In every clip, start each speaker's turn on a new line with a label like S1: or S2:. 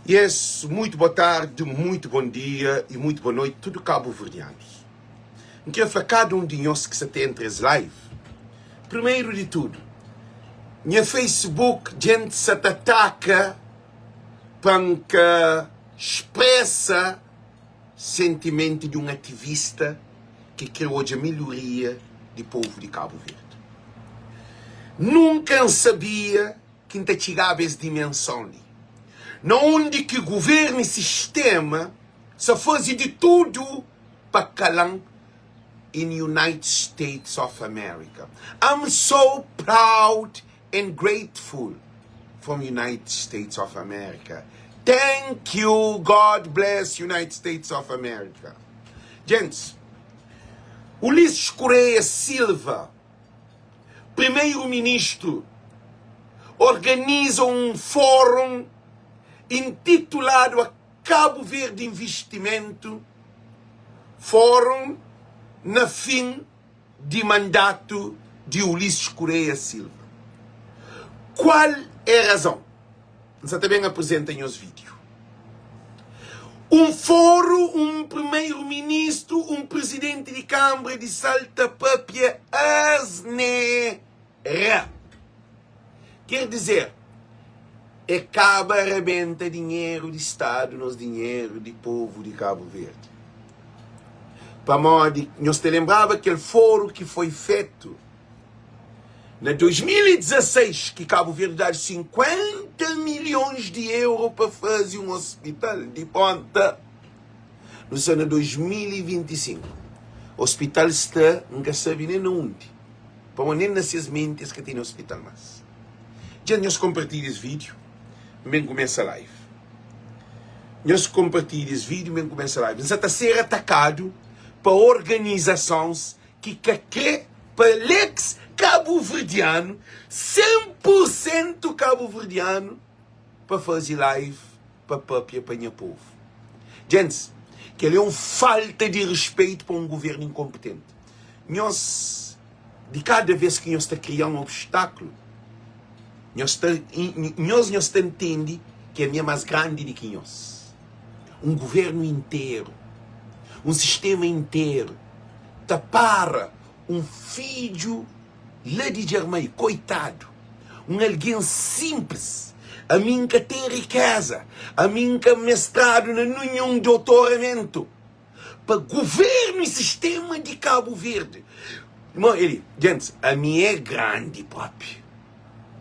S1: Yes, muito boa tarde, muito bom dia e muito boa noite tudo cabo-verdianos. N kre fla kada um di nhos ki sa ta entra es live, primeiro di tudo, nha Facebook djent sa ta ataka pa N ka expressa sentimento di un ativista ki kre odja melhoria di povo di Cabo Verde. Nunka N sabia ki N ta txigaba es dimenson li, na undi ki guvernu i sistema sa faze di tudu pa kala-m in United States of America. I'm so proud and grateful from United States of America. Thank you, God bless United States of America. Gents, Ulisses Correia Silva Primeiro-Ministro organiza um fórum intitulado a Cabo Verde Investimento Fórum na fim di mandatu di Ulisses Correia Silva. Qual é razão? N sa ta ben apresenta nhos vídeo. Un foru, un primeiro ministro, un presidente di Câmara di Sal ta papia asnera. Quer dizer, é kaba rabenta dinheiro di Stadu, nos dinheiro di povo di Cabo Verde. Pamodi, nhos ta lembraba kel foru ki foi fetu Na 2016 ki Cabo Verde dadu 50 milhões di euro pa faze um hospital di ponta. Nu sta na 2025. Hospital sta N ka sabe nem na undi. Pamodi nem na ses menti es ka tene hospital mas. Dja nhos kompartilha es vídeo, N ben kumesa live. Nhos kompartilha es vídeo, N ben kumesa live. N sa ta ser atakadu pa organizasons ki ka kre pa Alex kabuverdianu, 100 por sentu kabuverdianu pa fazi live pa papia pa nha povu. Djentis, kel é un falta di respeitu pa un guvernu inkonpetenti. Nhos, di kada vez ki nhos ta kria un obstakulu, nhos ta, nhos nhos ta ntende ki ami é mas grandi di ki nhos. Un guvernu interu, un sistema interu ta para un fidju la di Djarmai, koitadu, un algen sinplis. Ami N ka ten rikeza, ami N ka mestradu na ninhun doutoramentu pa guvernu i sistema di Kabu Verdi. Irmon Eli, gentis, ami é grandi propi.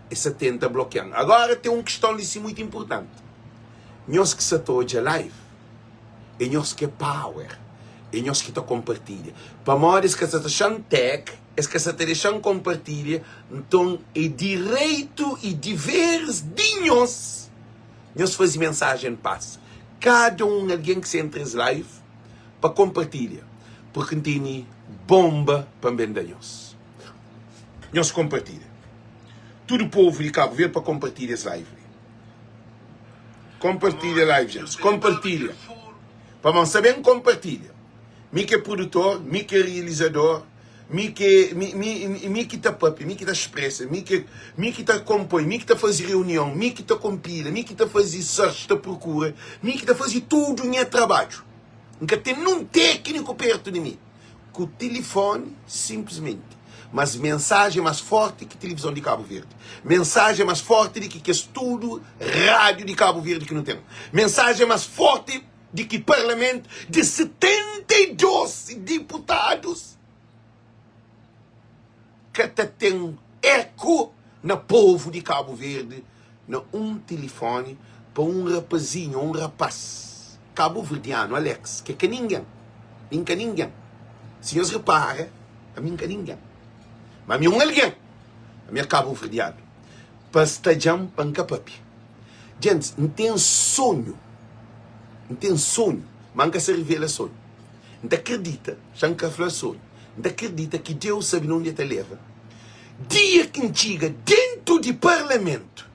S1: Es sa tenta blokia-m. Agora ten un kiston li si muitu inpurtanti. Nhos ki sa ta odja live, É nhos ki é power, é nhos ki ta konpartilha. Pamodi es ka sa ta xa-m tag, es ka sa ta dexa-m konpartilha, nton é direitu i diveris di nhos, nhos faze mensajen pasa. Kada un algen ki sa entra es live pa konpartilha, purki N tene bonba pa N ben da nhos. Nhos konpartilha. Tudu povu di Kabu Verdi pa konpartilha es live li. Compartilha live gente, compartilha. Pamodi sa ben compartilha. Mi ki é produtor, mi ki é realizador, mi ki mi, mi, mi ki ta papia, mi ki ta expressa, mi ki mi ki ta compõe, mi ki ta faze reunião, mi ki ta compila, mi ki ta faze search, ta procura, mi ki ta faze tudo nha trabadju. N ka ten nun tékniku perto di mi. Ku tilifoni sinplismenti. Mas mensaji é mas forti ki tilivizon di Kabu Verdi. Mensaji é mas forti di ki kes tudu rádiu di Kabu Verdi ki nu ten. Mensaji é mas forti di ki parlamentu di 72 diputadus ka ta ten eku na povu di Kabu Verdi na un tilifoni pa un rapazinhu ou un rapaz kabuverdianu, Alex, ki é ka ningen, mi N ka ningen, si nhos repara, ami N ka ningen, ma ami é un algen, ami é kabuverdianu, pa sta dja-m pa N ka papia. Djentis, N ten sonhu, N ten sonhu, ma N ka sa revela sonhu. N ta kridita, xa N ka fla sonhu, N ta kridita ki Deus sabe na undi el ta leba. Dia ki N txiga dentu di parlamentu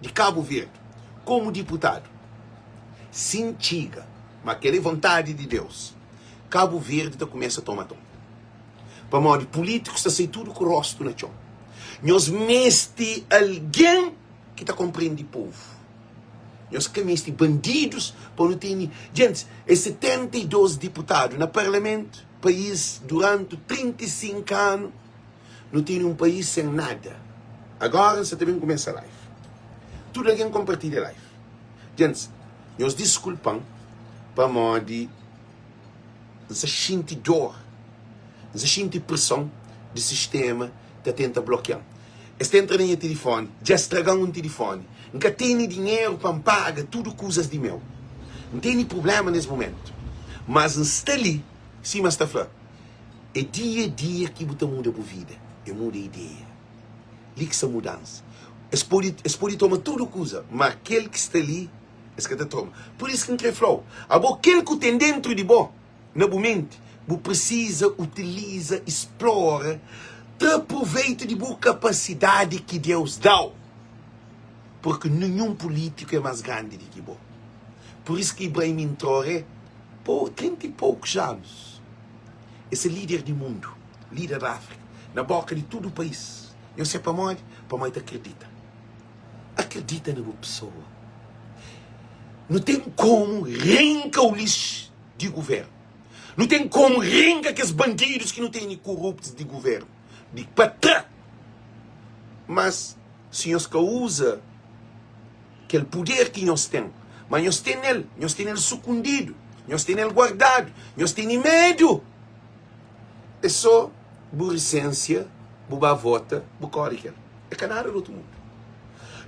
S1: di Kabu Verdi komu diputadu, si N txiga, ma kel é vontadi di Deus, Kabu Verdi ta kumesa toma ton. Pamodi pulítikus ta sai tudu ku rostu na txon. Nhos meste algen ki ta konprende povu. Nhos ka meste bandidus pa nu tene djentis. É 72 diputadu na parlamentu, país durantu 35 anu nu tene un país sen nada. Agora N sa ta ben kumesa live. Tudu algen konpartilha live. Djentis, nhos diskulpa-m pamodi N sa xinti dor, N sa xinti preson di sistema ta tenta blokia-m. Es ta entra na nha tilifoni, dja es straga-m un tilifoni. N ka tene dinheru pa N paga tudu kuzas di meu. N tene prubléma nes mumentu, mas N sta li, sima es ta fla, é dia a dia ki bu ta muda bu vida, é muda ideia. Li ki sta mudansa. Es pode, es pode toma tudu kuza, ma kel ki sta li, es ka ta toma. Pur isu ki N krê fla-u, abo kel ku ten déntu di bo, na bu menti, bu prisiza utiliza i splora, tra proveitu di bu kapasidadi ki Deus da-u, purki ninhun pulítiku é más grandi di ki bo. Pur isu ki Ibrahim Traoré, po 30 i poukus anus, es é líder di mundu, líder di Áfrika, na bóka di tudu país. Nhos sabe pamodi? Pamodi el ta kridita. Akredita na bu pesoa. Nu ten komu rinka u lixu di guvernu. Nu ten komu rinka kes bandidus ki nu tene koruptus di guvernu di pa tra. Mas si nhos ka uza kel puder ki nhos ten, ma nhos ten el, nhos ten el sukundidu, nhos ten el guardadu, nhos tene medu. É so bu risensia, bu ba vota, bu kore kel. É ka nada di otu mundu.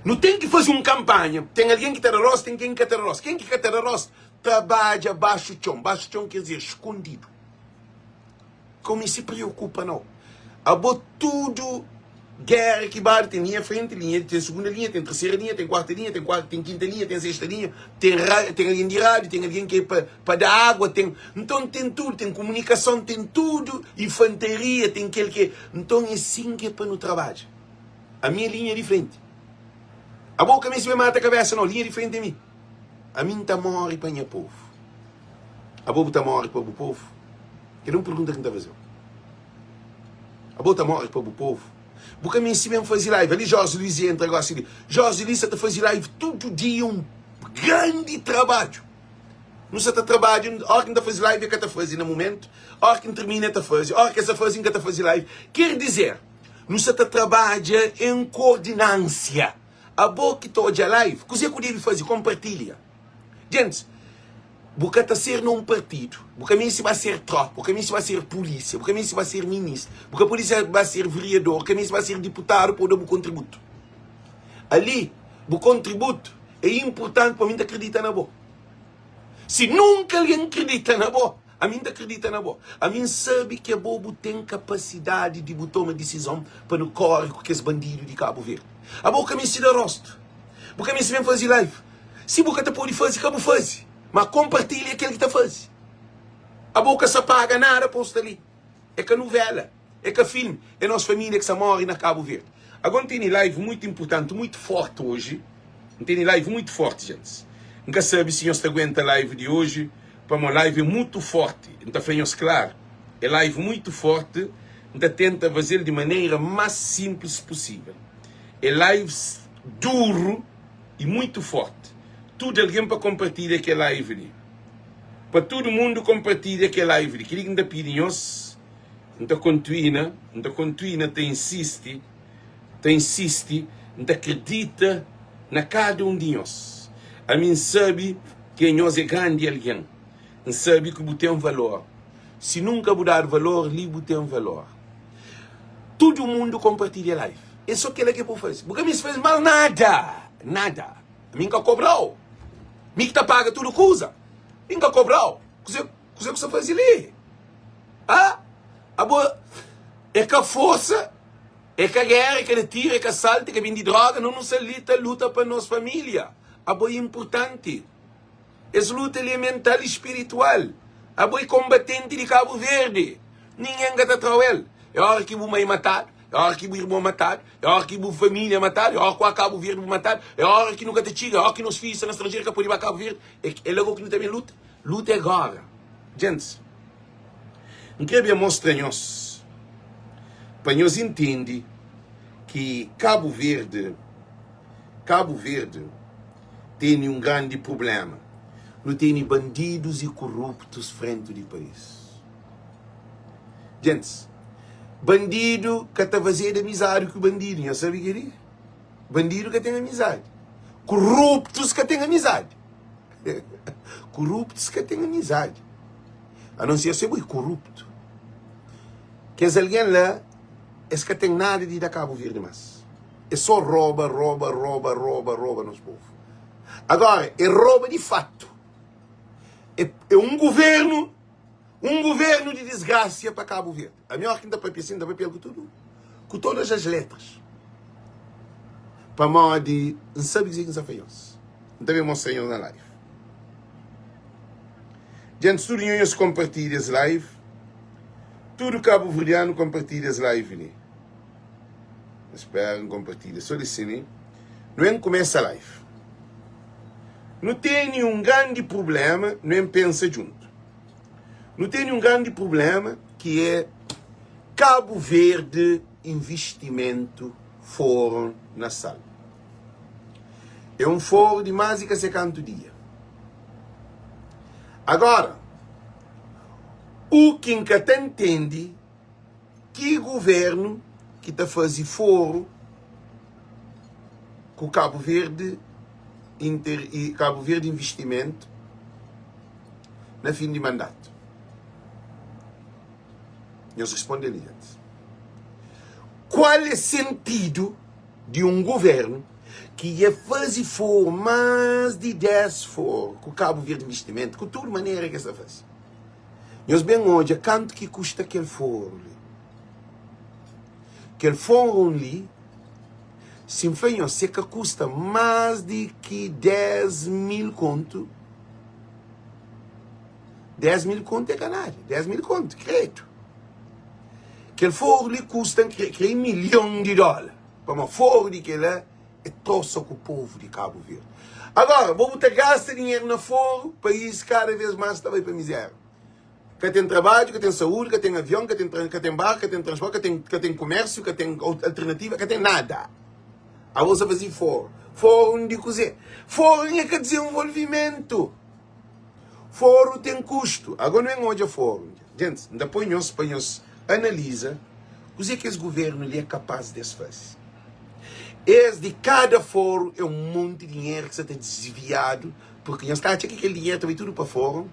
S1: Nu ten ki faze un kanpanha. Ten algen ki ta da rostu, ten ken ki ka ta da rostu. Ken ki ka ta da rostu, trabadja baxu txon. Baxu txon ker dizer skondidu. Ka bu meste preokupa nau. Abo tudu géra ki badu ten linha frenti, linha, ten segunda linha, ten tersera linha, ten kuarta linha, ten kuarta, ten kinta linha, ten sexta linha, ten ra, ten algen di rádiu, ten algen ki é pa, pa da água, ten, nton ten tudu, ten komunikason, ten tudu, infantaria, ten kel ki é, nton é sin ki é pa nu trabadja. Ami é linha di frenti. Abo ka meste ben mata kabesa nau, linha di frenti é mi. Ami N ta móre pa nha povu. Abo bu ta móre pa bu povu? Kel é un pergunta ki N ta faze-u. Abo ta móre pa bu povu? Bu ka meste ben faze live. Ali Jorge Luiz entra gosi li. Jorge Luiz sa ta faze live tudu dia, un grandi trabadju. Nu sa ta trabadja, óra ki N ta faze live e ka ta faze na mumentu, óra ki N tirmina e ta faze, óra ki es ta faze N ka ta faze live. Ker dizer, nu sa ta trabadja en koordinansia. Abo ki ta odja live, kuzê ku debe faze? Konpartilha. Gentis, bu ka ta ser na un partidu, bu ka meste ba ser tropa, bu ka meste ba ser pulísia, bu ka meste ba ser ministru, bu ka pode ba ser veriador, bu ka meste ba ser diputadu pa bu da bu kontributu. Ali, bu kontributu é inpurtanti pa mi N ta kridita na bo. Si nunka algen kridita na bo, ami N ta kridita na bo. Ami N sabe ki abo bu ten kapasidadi di bu toma disizon pa nu kóre ku kes bandidu di Kabu Verdi. Abo ka meste da róstu, bu ka meste ben faze live. Si bu ka ta pode faze, ka bu faze, má konpartilha kel ki ta faze. Abo ka sa paga nada pa bu sta li. É ka nuvéla, é ka filmi, é nos família ki sa móre na Kabu Verdi. Agora N tene live muitu inpurtanti, muitu fórti oji. N tene live muitu fórti, gentis. N ka sabe si nhos ta aguenta live di oji, pamodi live é mutu fórti. N ta fla nhos klaru, é live muitu fórti. N ta tenta faze-l di manera más sinplis pusível. É live duru i muitu fórti. Tudu algen pa konpartilha kel live li. Pa tudu mundu konpartilha kel live li. Kel-li ki N ta pidi nhos, N ta kontuina, N ta kontuina ta insisti, ta insisti, N ta kridita na kada un di nhos. Ami N sabe ki anhos é grandi algen. N sabe ki bu ten valor. Si nunka bu dadu valor, li bu ten valor. Tudu mundu konpartilha live. É sô kel-la ki é pa bu faze. Bu ka meste faze más nada! Nada! Mi N ka kobra-u. Mi ki ta paga tudu kuza. Mi N ka kobra-u. Kuzê, kuzê ku sta faze li? Ah, abo é ka forsa, é ka géra, é ka da tiru, é ka salta, é ka bindi droga. No, nu sta li ta luta pa nos família. Abo é inpurtanti. Es luta li é mental i spiritual. Abo é konbatenti di Kabu Verdi. Ningen ka ta tra-u el. É óra ki bu mai matadu, é óra ki bu irmon matadu, é óra ki bu família matadu, é óra ku a Kabu Verdi bu matadu, é óra ki nu ka ta txiga, é óra ki nos fidju sta na stranjeru ka pode ba Kabu Verdi. É, é la go ki nu ta ben luta. Luta é góra. Gentis, N kre ben mostra nhos pa nhos intende ki Kabu Verdi, Kabu Verdi. tene un grandi prubléma. Nu tene bandidus i koruptus frentu di país. Gentis, bandidu ka ta fazeda amizadi ku bandidu. Nhos sabe kel-li? Bandidu ka ten amizadi. Koruptus ka ten amizadi. Koruptus ka ten amizadi. A non ser se bo é koruptu. Kes algen la, es ka ten nada di da Kabu Verdi mas. É só roba, roba, roba, roba, roba nos povu. Agora, é roba di fatu. É, é un governu, un governu di disgrasia pa Kabu Verdi. Ami óras ki N ta papia sin, N ta papia-l ku tudu, ku todas as letras. Pamodi N sabe kuzê ki N sta fla nhos. N ta ben mostra nhos na live. Djantis tudu nho nhos konpartilha es live. Tudu kabuverdianu konpartilha es live li. N spera N konpartilha so di si li. Nu en kumesa live. Nu tene un grandi prublema, nu en pensa djuntu. Nu tene un grandi prublema ki é Kabu Verdi Invistimentu Forum na Sal. É un foru di más di ka se kantu dia. Agora, u ki N ka ta ntende, ki guvernu ki ta faze foru ku Kabu Verdi Inter, Kabu Verdi Invistimentu na fin di mandatu? Nhos responde li, gentis. Kual é sentidu di un guvernu ki dja faze foru, más di 10 foru, ku Kabu Verdi Invistimentu, ku tudu manera ki es ta faze? Nhos ben odja kantu ki kusta kel foru li. Kel foru li, si N fla nhos, se ka kusta más di ki 10 mil kontu, 10 mil kontu é ka nada, 10 mil kontu, kredu. Kel foru li kusta, N kre, kre milhon di dóla. Pamodi foru di kel-la é trosa ku povu di Kabu Verdi. Agora, bo bu ta gasta dinheru na foru, país kada vez más ta bai pa mizéria. Ka ten trabadju, ka ten saúdi, ka ten avion, ka ten, ka ten barku, ka ten transporti, ka ten, ka ten kumérsiu, ka ten alternativa, ka ten nada. Abo sa faze foru. Foru di kuzê? Foru é ka dizenvolvimentu. Foru ten kustu. Agora nu ben odja foru. Gentis, N ta poi nhos pa nhos analiza kuzê ki es guvernu li é kapaz di es faze. Es di kada foru é un monti dinheru ki sa ta disviadu, purki nhos ta atxa ki kel dinheru ta bai tudu pa foru.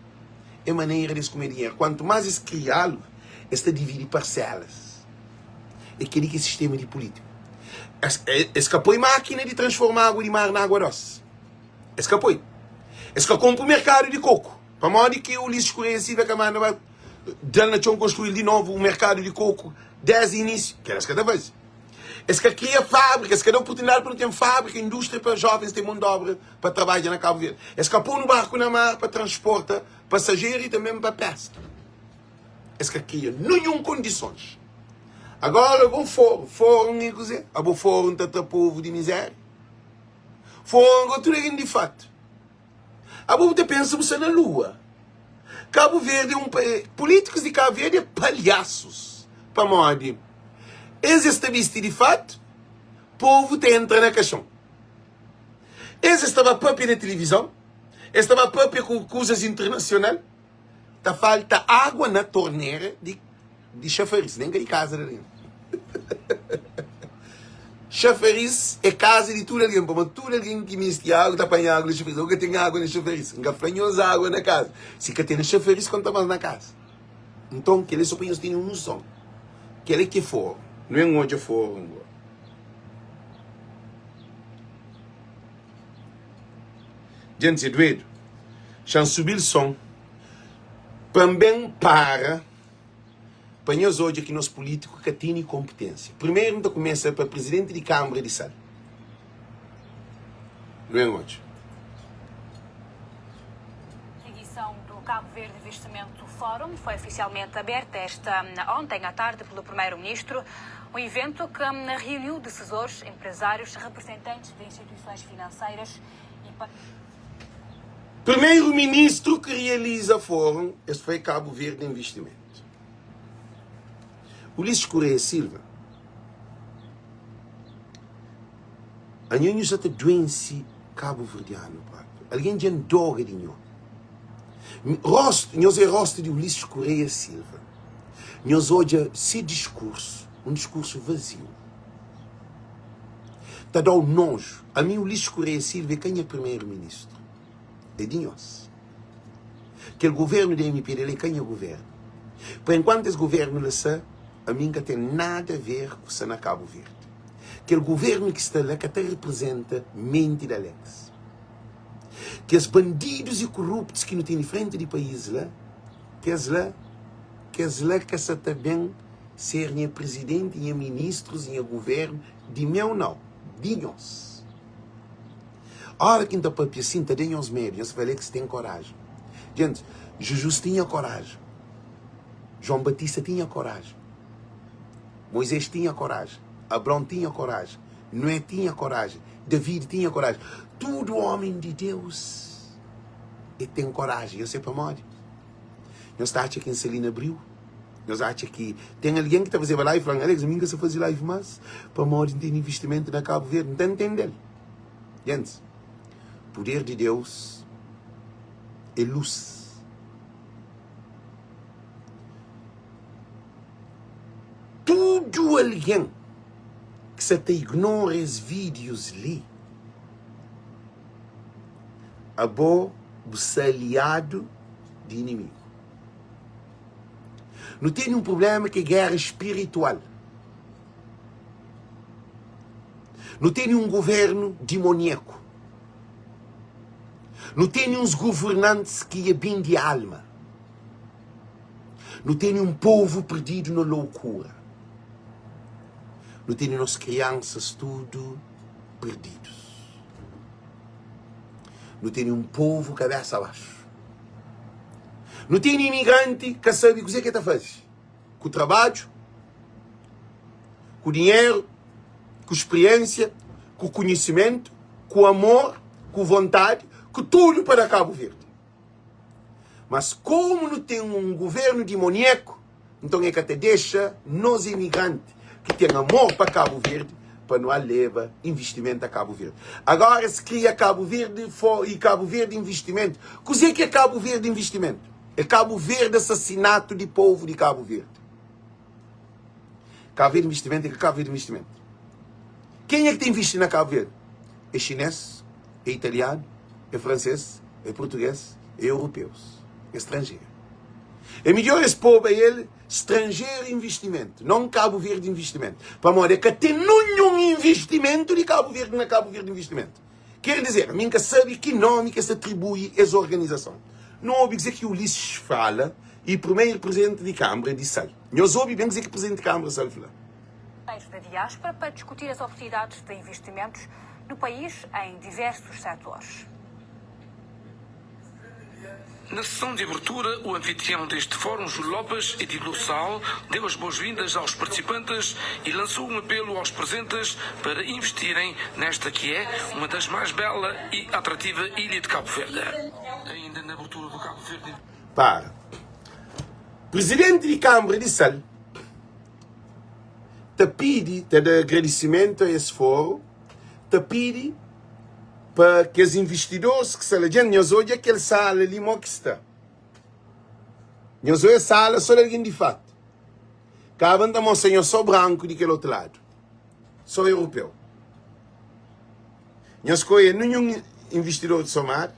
S1: É manera di es kume dinheru. Kuantu más es kria algu, es ta dividi parselas. É kel-li ki é sistema di pulítiku. Es, es ka poi mákina di transforma agu di mar na agua dósi. Es ka poi. Es ka konpu merkadu di koku. Pamodi ki Ulisses Correia Silva ka manda ba da-l na txon konstrui-l di novu un merkadu di koku desdi inísiu? Kel-la es ka ta faze. Es ka kria fábrika, es ka da oportunidadi pa nu ten fábrika, indústria pa jovens ten mon di obra pa trabadja na Kabu Verdi. Es ka pô-nu barku na mar pa transporta pasajeru i tanben pa peska. Es ka kria ninhun kondisons. Agora bo foru, foru é kuzê? Abo foru ta tra povu di mizéria? Fogo tudu algen di fatu. Abo bu ta pensa bu sta na lua. Kabu Verdi é un Polítikus di Kabu Verdi é palhasus. Pamodi es es ta bisti di fatu, povu ta entra na kaxon. Es es ta ba papia na tilivizon, es ta ba papia ku kuzas internasional. Ta falta água na tornera di di xafaris, nen ka di kaza di algen. Xafaris é kaza di tudu algen, pamodi tudu algen ki misti água ta panha água na xafaris. Ô ka ten água na xafaris? N ka fla nhos água na kaza. Si ka ten na xafaris, konta más na kaza. Nton, kel-li é sô pa nhos tene un noson. Kel-li ki é foru. Nu ben odja foru agora. Dja N ser duedu, xa N subi-l son pa N ben para. Pa nhos odja ki nos pulitiku ka tene konpitensia. Primeru N ta kumesa pa prizidenti di Kanbra di Sal. Nu ben odja.
S2: Edição do Cabo Verde Investimento Fórum foi oficialmente aberta esta ontem à tarde pelo primeiro-ministro, um evento que reuniu decisores, empresários, representantes de instituições financeiras e
S1: Primeiro-ministro que realiza fórum, es foi Cabo Verde Investimento. Ulisses Correia Silva, anho nhu sa ta duense. Kabuverdianu propi. Algen dja ndoga di nho. Rostu, nhos é rostu di Ulisses Correia Silva. Nhos odja se diskursu, un diskursu vaziu. Ta da-u noju. Ami Ulisses Correia Silva é ka nha primeru-ministru. É di nhos. Kel governu di MPD la é ka nha governu. Pa enkuantu es governu la sta, ami N ka ten nada a ver ku sta na Kabu Verdi. Kel governu ki sta la ka ta reprezenta menti di Alex. Kes bandidus i koruptus ki nu tene frenti di país la, kes la, kes la ka sa ta ben ser nha prizidenti, nha ministrus, nha governu, di meu nau, di nhos. Ora ki N ta papia si, N ta da nhos medu, nhos ta fla, Alex ten koraji. Gentis, Jizus tinha koraji, João Batista tinha koraji, Moisés tinha koraji, Abraon tinha koraji, Nué tinha koraji, Davidi tinha koraji. Tudu ómi di Deus e ten koraji. Nhos sabe pamodi? Nhos ta atxa ki N sta li na abriu? Nhos atxa ki ten algen ki ta fazeba live fla-m, Alex, mi N ka sta faze live más pamodi N ten investimentu na Kabu Verdi. N ta ntende-l. Gentis, puder di Deus é lus. Tudu algen ki sa ta ignora es vídius li, abo bu sta aliadu di inimigu. Nu tene un prubléma ki é géra spiritual. Nu tene un govérnu dimoniaku. Nu tene uns governantis ki dja ben di alma. Nu tene un povu perdidu na loukura. Nu tene nos kriansas tudu perdidus. Nu tene un povu kabésa baxu. Nu tene imigranti ka sabe kuzê ki el ta faze ku trabadju, ku dinheru, ku spriensia, ku konhisimentu, ku amor, ku vontadi, ku tudu pa da Kabu Verdi. Mas komu nu ten un guvernu dimoniaku, nton e ka ta dexa nos imigranti ki ten amor pa Kabu Verdi pa nu al leba investimentu a Kabu Verdi. Agora es kria Kabu Verdi i Kabu Verdi investimentu. Kuze ki é Kabu Verdi investimentu? É Kabu Verdi asasinatu di povu di Kabu Verdi. Kabu Verdi investimentu é ka Kabu Verdi investimentu. Kenha ki ta invisti na Kabu Verdi? É xinês? É italianu? É fransês? É português? É europeus? É stranjeru? É midjor es poba el stranjeru investimentu, non Kabu Verdi investimentu. Pamodi é ka ten ninhun investimentu di Kabu Verdi na Kabu Verdi investimentu. Ker dizer, mi N ka sabe ki nomi ki es ta atribui es organizason. Nu obi kuzê ki Ulisses fala i primeru prizidenti di Kanbra di Sal. Nhos obi ben kuzê ki prizidenti di Kanbra di Sal fla.
S2: Da diáspora para discutir as oportunidades de investimentos no país em diversos setores.
S3: Na sessão de abertura, o anfitrião deste fórum, Júlio Lopes, edil do Sal, deu as boas-vindas aos participantes e lançou um apelo aos presentes para investirem nesta que é uma das mais bela e atrativa ilha de Cabo Verde. Ainda na abertura do Cabo Verde.
S1: Para Presidente di Câmara di Sal ta pidi, ta da agradisimentu a es fóru, ta pidi pa kes investidoris ki sta la. Dja nhos odja kel sala li mo ki sta. Nhos odja sala so di algen di fatu. Kaba N ta mostra nhos so branku di kel otu ladu, so europeu. Nhos ka oia ninhun investidor di Somada,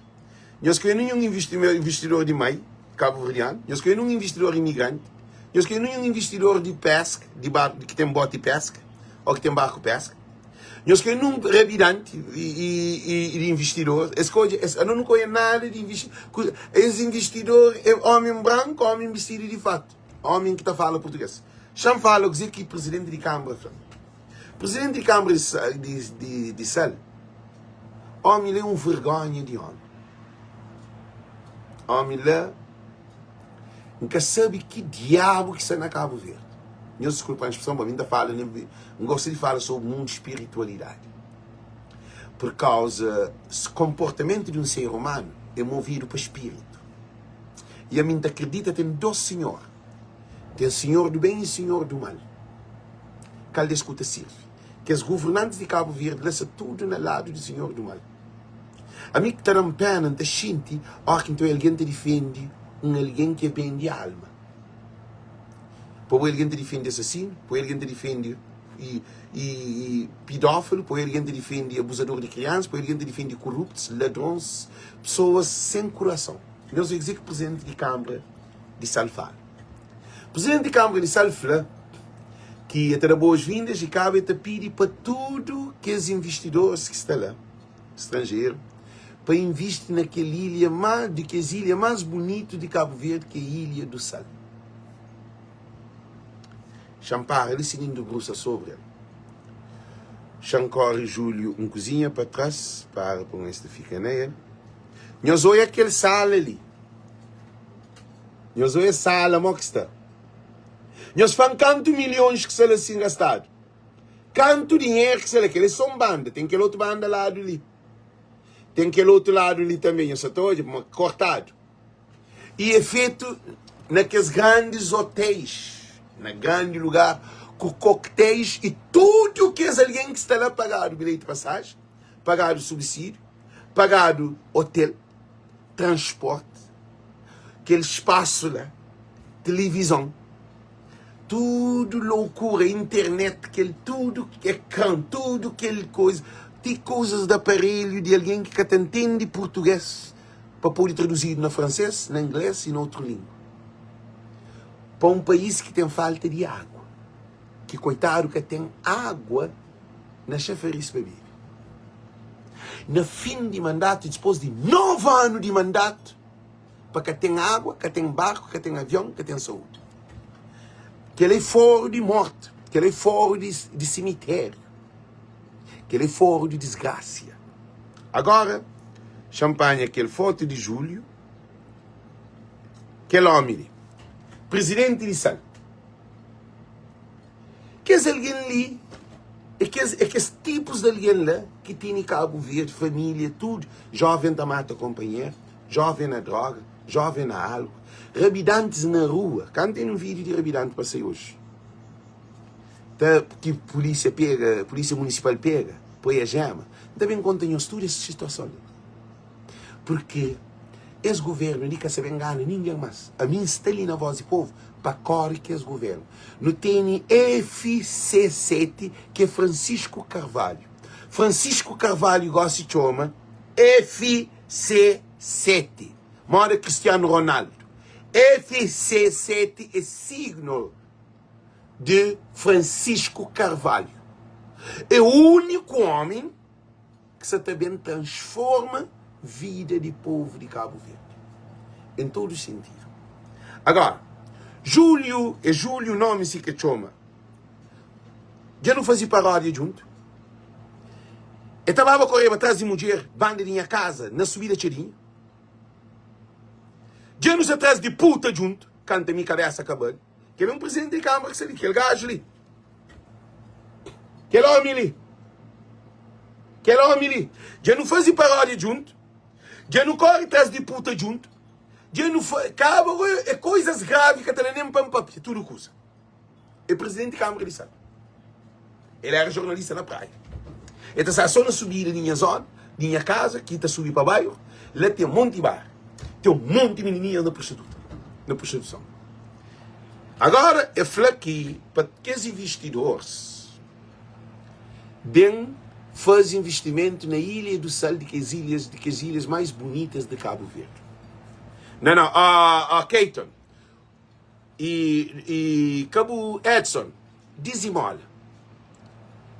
S1: nhos ka oia ninhun investidor di Mai, kabuverdianu, nhos ka oia ninhun investidor imigranti, nhos ka oia ninhun investidor di peska, di barku, ki ten boti peska, ô ki ten barku peska, nhos ka oia ninhun rabidanti di investidor, es ka odja, es, nu ka oia nada di investi, es investidor é omi branku, omi bistidu di fatu, omi ki ta fala purtuges. Xa-m fala kuzê ki prizidenti di kanbra fla. Presidente di Câmara di, di, di Sal, Omi la é um vergonha di omi. Omi la, N ka sabe ki diabu ki sta na Cabo Verde. Nhos diskulpa-m spresão, pa mi N ta fala, N gosta di fala sobri mundu spiritualidadi. Por kauza konportamentu di un ser umanu é movidu pa spiritu. I ami N ta kridita ten dos sinhor. Ten sinhor du ben i sinhor du mal. Kal des ku ta sirvi? Kes guvernantis di Kabu Verdi la sta tudu na ladu di sinhor du mal. Ami ki ta da-m péna, N ta xinti óras ki N ta oja algen ta difende un algen ki é bende alma. Pa bo algen ta difende asasinu, pa bo algen ta difende i, i, i pidófilu, pa bo algen ta difende abuzador di kriansa, pa bo algen ta difende koruptus, ladrons, pesoas sen kurason. Nhos oja kuzê ki prizidenti di kanbra di Sal fala. Prizidenti di kanbra di Sal fla ki e ta da boas-vindas i kaba e ta pidi pa tudu kes invistidoris ki sta la, stranjeru, pa invisti na kel ilha ma di kes ilha más bunitu di Kabu Verdi ki é Ilha do Sal. Xa-m para li si nin debrusa sobri el. Xa-m kóre Júlio un kuzinha pa tras, para pa un es ta fika na el. Nhos oia kel sala li. Nhos oia sala mo ki sta. Nhos fla-m kantu milhons ki sta la sin gastadu. Kantu dinheru ki sta la. Kel é só un banda. Ten kel otu banda ladu li. Ten kel otu ladu li tanbe. Nhos sa ta odja ma kortadu. I é fetu na kes grandis otéis, na grandi lugar, ku koktéis i tudu kes algen ki sta la pagadu bilheti pasaji, pagadu subsídiu, pagadu otel, transporti, kel spasu la, tilivizon, tudu loukura, internet, kel tudu ekran, tudu kel koza, ti kozas di aparelhu di algen ki ka ta ntende purtuges pa pode traduzidu na franses, na ingles i na otru lingua. Pa un país ki ten falta di agua, ki koitadu ka ten agua na xafaris pa bebe. Na fin di mandatu, dipôs di 9 anu di mandatu, pa ka ten agua, ka ten barku, ka ten avion, ka ten saúdi. Kel-la é foru di morti, kel-la é foru di, di simitériu, kel-la é foru di disgrasia. Agora, xa-m panha kel fotu di Júlio, kel ómi li, prizidenti di Sal. Kes algen li é kes, é kes tipus di algen la ki tene Kabu Verdi, família, tudu. Jóven ta mata konpanheru, jóven na droga, jóven na álku, rabidantis na rua. Ka N ten un vídiu di rabidanti pa sai oji, ta ki pulísia pega, pulísia munisipal pega, poi ajéma. N ta ben konta nhos tudu es situason li. Purki es guvernu li ka sa ben ngana ningen mas. Ami N sta li na Voz di Povu pa kore ki es guvernu. Nu tene FC7 ki é Francisco Carvalho. Francisco Carvalho gosi txoma FC7, moda Cristiano Ronaldo. FC7 é signo de Francisco Carvalho. É úniku omi ki sa ta ben transforma vida di povu di Kabu Verdi en tudu sintidu. Agora, Júliu, é Júliu nomi si ke txoma, dja nu faze paródia djuntu. E ta baba koreba tras di mudjer banda di nha kaza na subida Txadinha. Dja nu sa tras di puta djuntu, kanta mi kabesa ka bali. Kel é un presidenti di Câmara ki sta li, kel gaju li. Kel omi li. Kel omi li. Dja nu faze paródia djuntu. Dja nu kore tras di puta djuntu. Dja nu fa... Kaba é coisas gravi ka ta da nem pa N papia tudu kuza. É presidenti di Câmara di Sal. El era jornalista na Praia. El ta staba só na subida di nha zona, di nha kaza, ki ta subi pa bairu. La ten monti bar. Ten un monti minininhas na prostituta, na prostituison. Agora, el fla ki pa kes investidores ben faze investimentu na Ilha do Sal, di kes ilhas, di kes ilhas mais bonitas de Cabo Verde. Não, não, ah, ah, Keiton. I, i ka bu Edson dizimola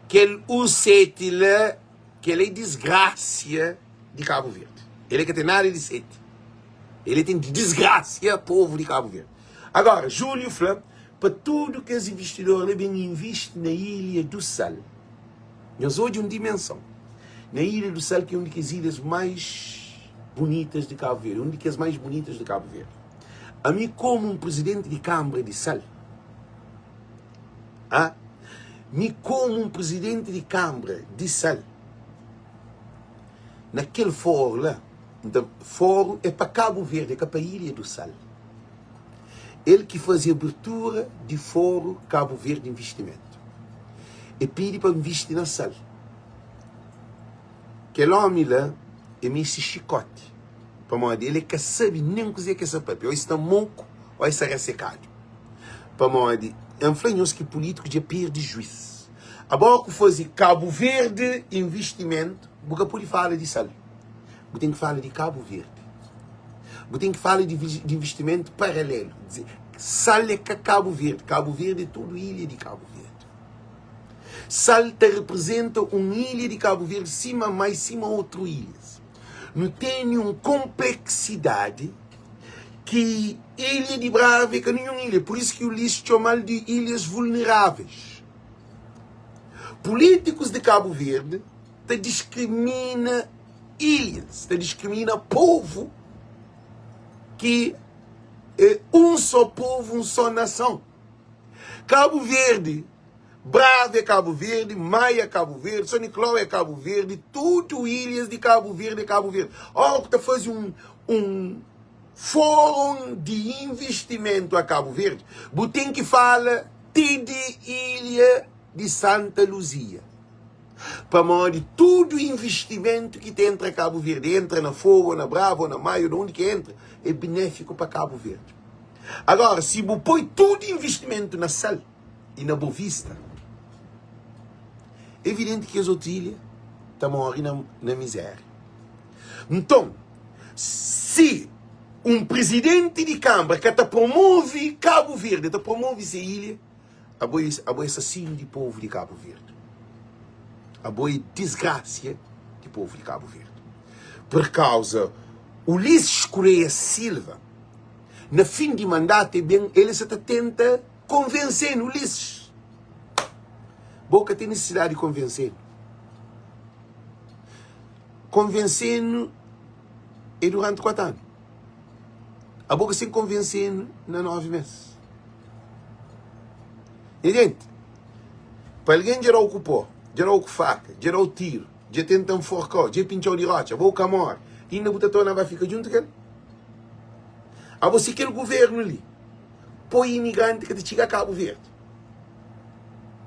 S1: kel U7 la kel é disgrasia di Kabu Verdi el é ka ten nada di 7 el é ten di disgrasia povu di Kabu Verdi agora Julio fla pa tudu kes investidor la ben invisti na ilha do Sal nhos odja un dimensão na ilha do Sal ki é un di kes ilhas mais bonitas di Kabu Verdi un di kes mais bonitas di Kabu Verdi Ami komu un prizidenti di kanbra di Sal, a mi komu un prizidenti di kanbra di Sal, na kel foru la, N ta, foru é pa Kabu Verdi, é ka pa Ilha do Sal. El ki faze abertura di foru Kabu Verdi Investimentu. E pidi pa nvisti na Sal. Kel omi la. E meste xikóti, pamodi el é ka sabe nen kuzê ki el sta pâpia. Ô el sta moku ô el sta rasekadu. Pamodi N fla nhos ki pulítiku dja perde juís. Abo ku faze Kabu Verdi invistimentu, bu ka pode fala di sal. Bu ten ki fala di Kabu Verdi. Bu ten ki fala di invistimentu paralelu. Sal é ka Kabu Verdi, Kabu Verdi é tudu ilha di Kabu Verdi. Sal ta reprezenta un ilha di Kabu Verdi sima mais sima otru ilhas. Nu tene un konpleksidadi ki ilha di Brava é ka ninhun ilha, pur isu ki Ulisses txoma-l di ilhas vulneráveis. Pulítikus di Kabu Verdi ta diskrimina ilhas, ta diskrimina povu ki é un só povu, un só nason. Kabu Verdi, Brava é Kabu Verdi, Maia é Kabu Verdi, São Nicolau é Kabu Verdi, tudu ilhas di Kabu Verdi é Kabu Verdi. Ora ku ta faze un, un fórum di investimentu a Kabu Verdi, bu ten ki fala ti di ilha di Santa Luzia. Pamodi tudu investimentu ki ta entra Kabu Verdi, entra na Fogo, na Brava, ou na Maia, ou na undi ki entra, é benéfiku pa Kabu Verdi. Agora, si bu poi tudu investimentu na Sal i na Bovista, é evidenti ki es otu ilha ta móre na, na mizéria. Nton, si un prizidenti di kanbra ka ta promove Kabu Verdi, ta promove se ilha, abo é, abo é asasinu di povu di Kabu Verdi. Abo é disgrasia di povu di Kabu Verdi. Pur kauza Ulisses Correia Silva, na fin di mandatu e ben el sa ta tenta konvense-nu Ulisses bo ka ten nisisidadi di konvense-nu konvense-nu é duranti 4 anu abo ka sen konvense-nu na 9 mes nha jenti pa algen dja da-u ku pó dja da-u ku faka dja da-u tiru dja tenta nforka-u dja pintxa-u di rotxa abo ka more inda bu ta torna ba fika djuntu ku el Abo si kel governo li poi imigranti ka ta txiga Cabo Verde.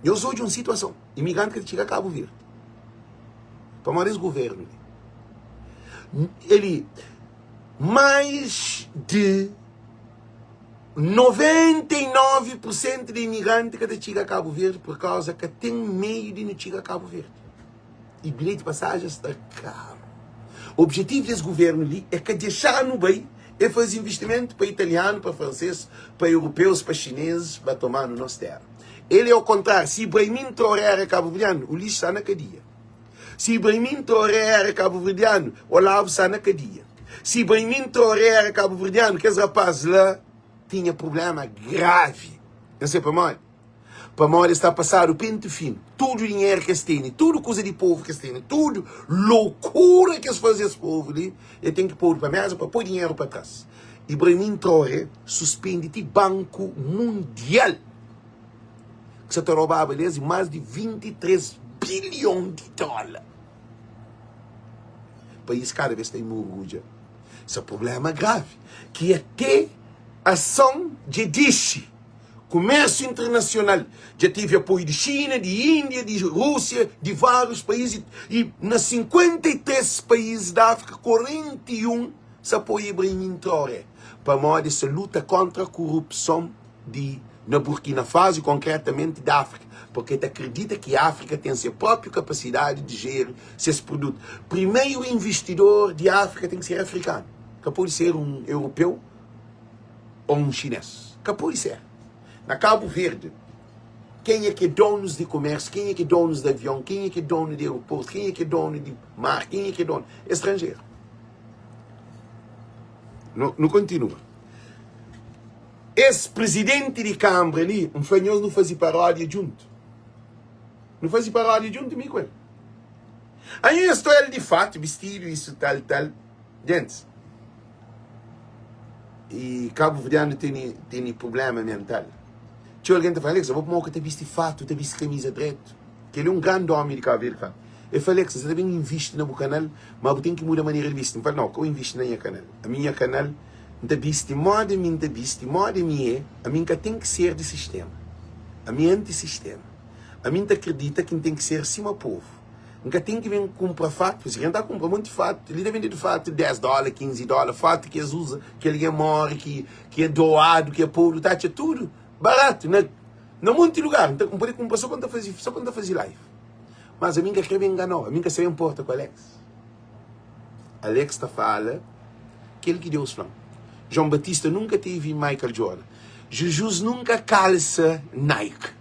S1: Nhos odja un situason, imigranti ka ta txiga Cabo Verde. Pamodi es governo li. Eli mais de 99% de imigranti ka ta txiga Cabo Verde por causa ka ten meio di nu txiga Cabo Verde. E bilheti pasajen sta karu. Objetivu des guvernu li é ka dexanu bai é faze investimentu pa italianu, pa fransês, pa europeus, pa xinezis ba tomanu nos tera. El é o kontráriu. Si Ibraimin Traoré era kabuverdianu, Ulisses sta na kadia. Si Ibraimin Traoré era kabuverdianu, Olavo sta na kadia. Si Ibraimin Traoré era kabuverdianu, kes rapaz la tinha problema gravi. N sai pamodi. Pamodi es sta pasadu pentu finu, tudu dinheru ki es tene, tudu kuza di povu ki es tene, tudu lokura ki es faze es povu li, e ten ki podu pa mesa pa poi dinheru pa tras. Ibrahim Traoré suspendi ti Banku Mundial ki sa ta robaba des mas di 23 bilion di dola. País kada bes ta imurgudja. Sa problema gravi ki ate ason dja dixi. Kumérsiu internasional dja tevi apoiu di Xina, di Índia, di Rúsia, di várius país i na 53 país di Áfrika, 41 sa apoia Ibrahim Traoré pamodi es sa luta kóntra korupson di na Burkina Faso i konkretamenti di Áfrika, purki el ta kridita ki Áfrika ten se própriu kapasidadi di jeri ses produtu. Primeru investidor di Áfrika ten ki ser afrikanu, ka pode ser un europeu. ô un xinês. Ka pode ser. Na Kabu Verdi, kenha ki é donus di kumérsiu, kenha ki é donus di avion, kenha ki é donu di aeroportu, kenha ki é donu di mar, kenha ki é donu. É stranjeru. Nu, nu kontinua. Es prizidenti di kanbra li, N fla nhos nu faze paródia djuntu. Nu faze paródia djuntu mi ku el. Anho es sta el di fatu, bistidu, isu, tal, tal. Gentis, e kabuverdianu tene tene prublema mental. Txeu algen ta fla, Alexa, bo pamodi ka ta bisti fatu, ta bisti kamiza dretu? Kel-li é un grandi ómi di Kabu Verdi ki fla. El fla, Alexa, N sa ta ben invisti na bu kanal, ma bu ten ki muda manera di bisti. N fla, Nau, ka bu invisti na nha kanal. Ami nha kanal, N ta bisti modi ami N ta bisti, modi ami é. Ami N ka ten ki ser di sistema. Ami é anti-sistema. Ami N ta kridita ki N ten ki ser sima povu. N ka ten ki ben kunpra fatu. Si N ta kunpra monti fatu, li ta bendedu fatu 10 dóla, 15 dóla, fatu ki es uza, ki algen móre, ki ki é doadu, ki é podu, ta atxa tudu baratu na na monti lugar. N ta N pode kunpra so pa N ta faze so pa N ta faze live. Mas ami N ka kre ben nganau, ami N ka sa ben porta ku Alex. Alex ta fala kel ki Deus fla-m. João Batista nunka tevi Michael Jordan. Jujus nunka kalsa Nike.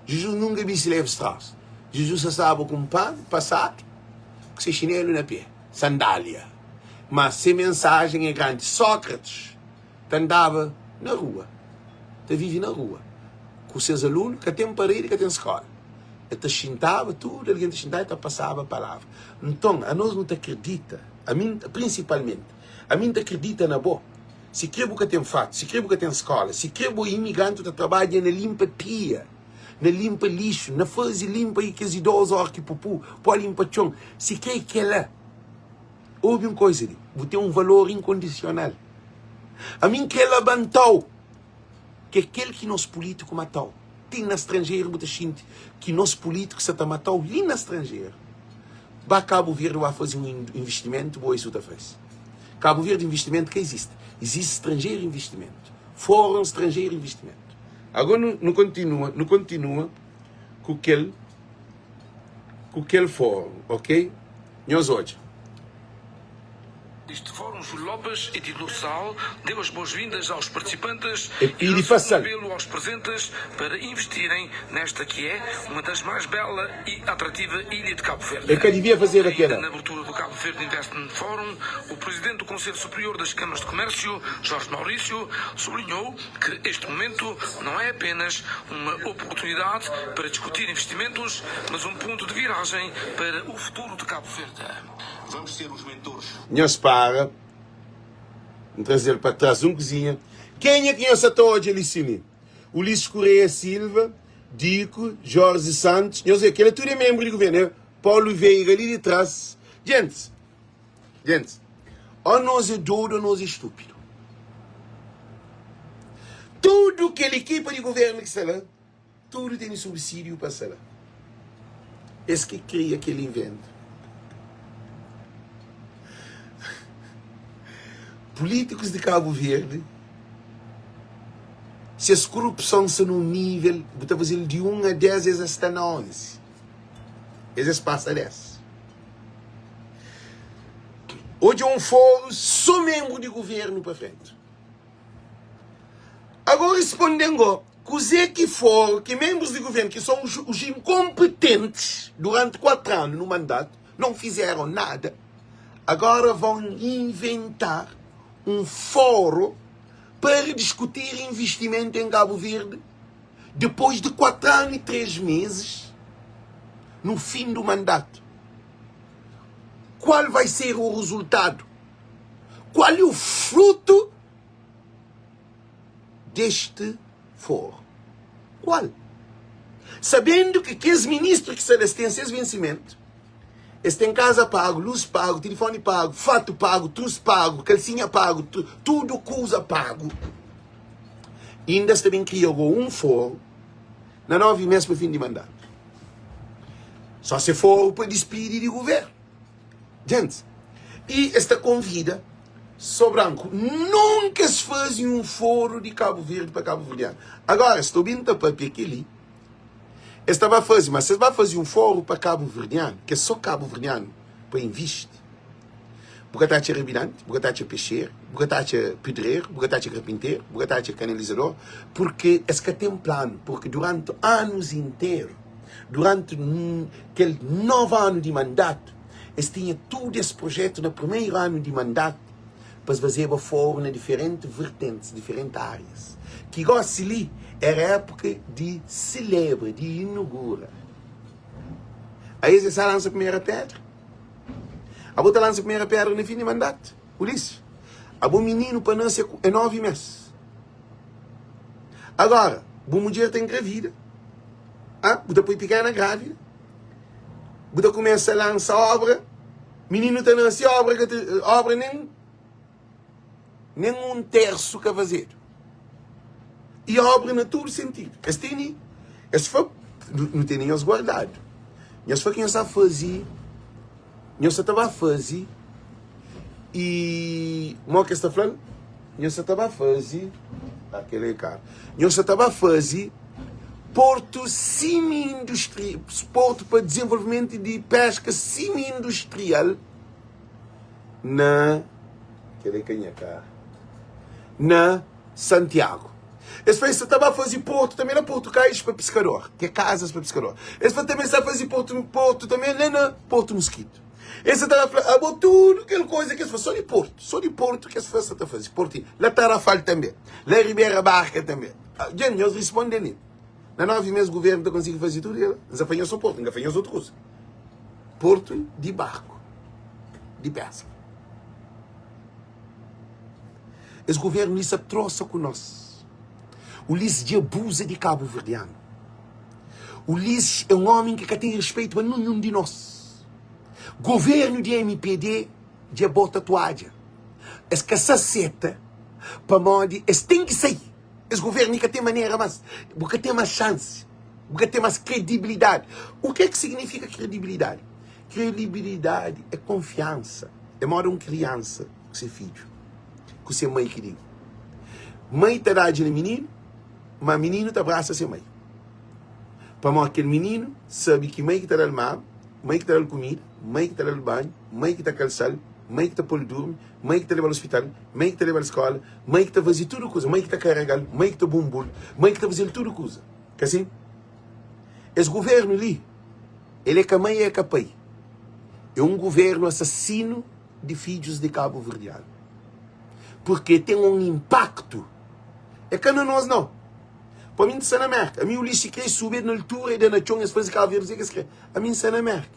S1: Jujus nunka bisti Levi Strauss. Jujus sa staba ku un panu pasadu ku se xinelu na pé, sandália. Ma se mensajen é grandi. Sócrates ta andaba na rua, ta vive na rua ku ses alunu, ka ten paredi, ka ten skóla. El ta xintaba, tudu algen ta xintaba, el ta pasaba palavra. Nton, anos nu ta kridita, ami prinsipalmenti, ami N ta kridita na bo, sikrê bu ka ten fatu, sikrê bu ka ten skóla, sikrê bo é imigranti, bu ta trabadja na linpa pia, na linpa lixu, na faze linpa i kes idozu óras ki pupu, pô linpa txon, sikrê kel-la. Obi un koza li, bu ten un valor inkondisional. Ami N krê labanta-u, ki é kel ki nos pulítiku mata-u. Ti na stranjeru bu ta xinti ki nos pulítiku sa ta mata-u li na stranjeru. Ba Kabu Verdi ba faze un investimentu, bo isu ta faze. Kabu Verdi investimentu ka izisti. Izisti stranjeru investimentu. Forum stranjeru investimentu. Agora nu, nu kontinua, nu kontinua ku kel ku kel forum, ok? Nhos odja.
S3: Este Fórum Júlio Lopes, Edilor Sal, deu as boas-vindas aos participantes
S1: É
S3: e
S1: pidi
S3: lançou
S1: pa
S3: um
S1: sal.
S3: apelo aos presentes para investirem nesta que é uma das mais bela e atrativa ilha de Cabo Verde.
S1: El ka divia fazeba
S3: Ainda
S1: kela.
S3: na abertura do Cabo Verde Investment Forum, o presidente do Conselho Superior das Câmaras de Comércio, Jorge Maurício, sublinhou que este momento não é apenas uma oportunidade para discutir investimentos, mas um ponto de viragem para o futuro de Cabo Verde.
S4: Vamos ser os mentores.
S1: Nhos para, N traze-l pa tras un kuzinha. Kenha ki nhos sa ta odja li si li? Ulisses Correia Silva, Dico, Jorge Santos, nhos vê, kel-la tudu é menbru di guvernu, é Paulo Veiga li di tras. Gentis, gentis, ó nos é dodu ó nos é stúpidu. Tudu kel ekipa di guvernu ki sta la, Tudu tene subsídiu pa sta la. Es ki kria kel inventu. Pulítikus di Kabu Verdi, ses kurupson sta na un nível, bu ta faze-l di 1 a 10, es sta na 11. Es es pasa 10. Odja un foru so menbru di guvernu pa frenti. Agora responden go, kuzê ki for ki menbrus di guvernu ki son os inkompetentes durante 4 anu no mandato não fizeram nada, agora vão inventar um fórum para discutir investimento em Cabo Verde depois de 4 anos e 3 meses no fim do mandato. Qual vai ser o resultado? Qual é o fruto deste foro? Qual? Sabendo que kes ministro ki sta la es ten ses vencimento, es ten casa pago, luz pago, telefone pago, fato pago, trus pago, calcinha pago, tudo kuza pago. Inda es ta ben kria go um foro na 9 mes pa fim di mandato. Só se foro pa despidi di governo. Djents, i es ta konvida so branku. Nunka es faze un foru di Kabu Verdi pa kabuverdianu. Agora, es ta obi-m ta papia kel-li, es ta ba faze, ma si es ba faze un foru pa kabuverdianu, ki é so kabuverdianu pa invisti, bu ka ta atxa rabidanti, bu ka ta atxa pexeru, bu ka ta atxa pedreru, bu ka ta atxa karpinteru, bu ka ta atxa kanalizador, purke es ka ten planu, purke duranti anus interu, Duranti kel novu anu di mandatu, es tinha tudu es projetu na primeru anu di mandatu pa es fazeba foru na diferenti vertentis, diferenti arias. Ki gosi li era épuka di selebra, di inugura. Aes es sa lansa primera pedra. Abo ta lansa primera pedra na fin di mandatu, Ulisses. Abo mininu pa nase é novi mes. Agora, bu mudjer ta engravida. Ah, bu ta poi pikena grávida. Bu ta kumesa lansa obra. Mininu ta nase, obra ka ta, obra nen nen un tersu ka fazedu. E obra na tudu sentidu. Es tene, es fla, nu tene nhos guardadu. Nhos fla ki nhos ta faze, nhos sa ta ba faze i mo ki es ta fla-l? Nhos sa ta ba faze, ah, kel é karu. Nhos sa ta ba faze portu simi-industri, portu pa dizenvolvimentu di peska simi-industrial na, kel é ka nha karu, na Santiagu. Es fla, es sa ta ba faze portu tanbe na Portu Kais pa piskador, ki é kazas pa piskador. Es fla tanbe es ta faze portu, portu tanbe la na Portu Muskitu. Es sa ta ba fla, abo tudu kel koza ki es fla, so di portu, so di portu ki es fla sa ta faze portu. La Tarrafal tanbe, la Ribera Barka tanbe. Dja nhos risponde li. Na 9 mes guvernu ta konsigi faze tudu kel la? N sa fla nhos so portu, N ka fla nhos otu kuza. Portu di barku di peska. Es governo li sa trosa ku nos. Ulisses dja abusa di kabuverdianu. Ulisses é un omi ki ka ten respeito pa ninhun di nos. Governo di mpd dja bota toadja. Es ka sa seta pamodi es ten ki sai. Es governo li ka ten manera mas. Bu ka ten mas xansi. Bu ka ten mas kredibilidadi. U ke ki signifika kredibilidadi? Kredibilidadi é konfiansa. É moda un kriansa ku se fidju, ku se mai ki digo. Mai ta dadji na mininu, ma mininu ta brasa se mai. Pamodi kel mininu sabe ki mai ki ta da-l mama, mai ki ta da-l kumida, mai ki ta da-l banhu, mai ki ta kalsa-l, mai ki ta pô-l durmi, mai ki ta leba-l ospital, mai ki ta leba-l skola, mai ki ta faze tudu kuza, mai ki ta karega-l, mai ki ta bumbu-l, mai ki ta faze-l tudu kuza. Ka si? Es governu li, el é ka mai, el é ka pai. É un governu asasinu di fidjus di kabuverdianu purke ten un inpaktu é ka na nos nau pa mi N sta na Merka ami Ulisses kre subi na altura e da na txon es faze Kabu Verdi kuzê ki es kre ami N sta na Merka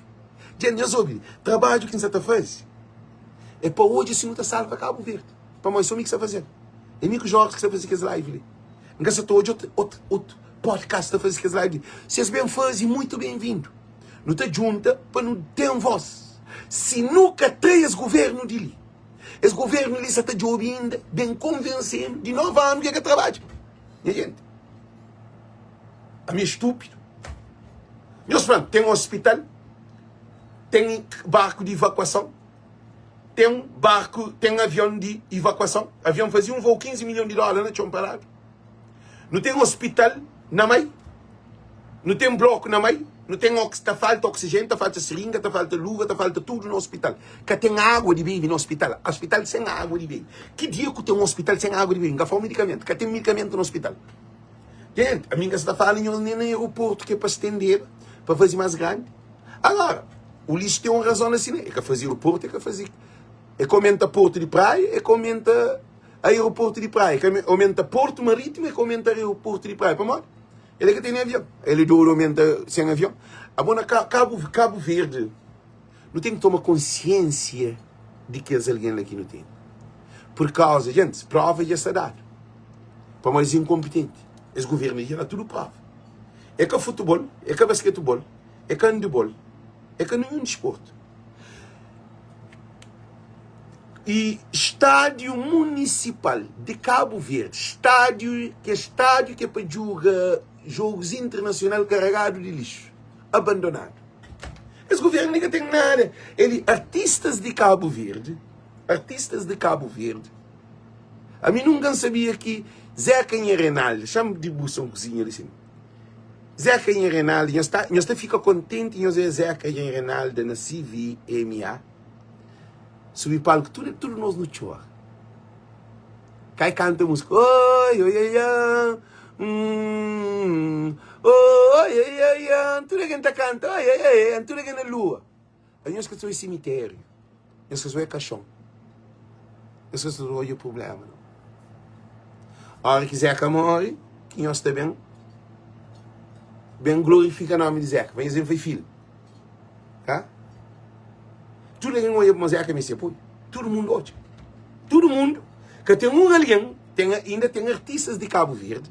S1: dja nhos obi trabadju ki N sa ta faze é pa odja si nu ta salva Kabu Verdi pamodi so mi ki sta fazel é mi ku Jorge ki sta faze kes live li N ka sa ta odja otu otu podcast ta faze kes live li si es ben faze muitu ben vindu. Nu ta djunta pa nu ten voz. Si nu ka tra es governu di li, es governu li sa ta djobe inda ben konvense-nu di 9 anu ki e ka trabadja. Nha jenti, ami é stúpidu. Nhos fla-m, ten ospital, ten barku di ivakuason, ten barku, ten avion di ivakuason. Avion faze un voo 15 milhon di dóla na txon paradu. Nu ten hospital na mai, nu ten bloku na mai, nu ten ox, ta falta oxigênio, ta falta seringa, ta falta luva, ta falta tudu na hospital. Ka ten água di bebe na hospital. Hospital sen água di bebe. Ki dia ku ten hospital sen água di bebe? N ka fala medikamentu. Ka ten medikamentu na hospital. Gente, ami n ka sta fala nhos nen na aeroportu ki é pa stendeba, pa faze más grandi. Agora, Ulisses ten un razon na si, né? E ka faze aeroportu, e ka faze. E ka aumenta portu di praia, e ka aumenta. Aeroportu di Praia ka aumenta portu marítimo e ka aumenta aeroportu di Praia. Pamodi? El é ka ten avion. El é dodu aumenta sen avion. Abo na Cabo, Cabo Verde, nu ten ki toma konsiênsia di kes algen la ki nu ten. Por kauza, gente, prova dja sta dadu. Pamodi es inkonpitenti. Es governu dja da tudu prova. É ka futebol, é ka basketebol, é ka handebol, é ka ninhun disportu. E Estádio Municipal de Cabo Verde, estádio que é estádio que é pa djuga jogos internacional carregado de lixo, abandonado. Es governo nunca tem nada. Ele, artistas de Cabo Verde, artistas de Cabo Verde, a mim nunca sabia que Zeca e Reinaldo, chama de buça um cozinha ali assim. Zeca e Reinaldo, nós tá, nós tá fica contente, nós é Zeca e Reinaldo na CVMA. Subi palco, tudo, tudo nós no txora. Cai canta música. Oi, oi, oi, oi. Hum, oi, oi, oi, oi. Tudo alguém tá canta. Oi, oi, oi, oi. Tudo alguém na lua. Aí nós que sou cemitério. Nós que sou caixão. Nós que sou o problema. Não. A hora que Zeca morre, que nós está bem, bem glorifica o nome de Zeca. Vem dizer, foi filho. Tá? Tudo alguém olha para Zeca mesti apoio. Tudo mundo olha. Tudo mundo. Que tem um alguém, tem, ainda tem artistas de Cabo Verde.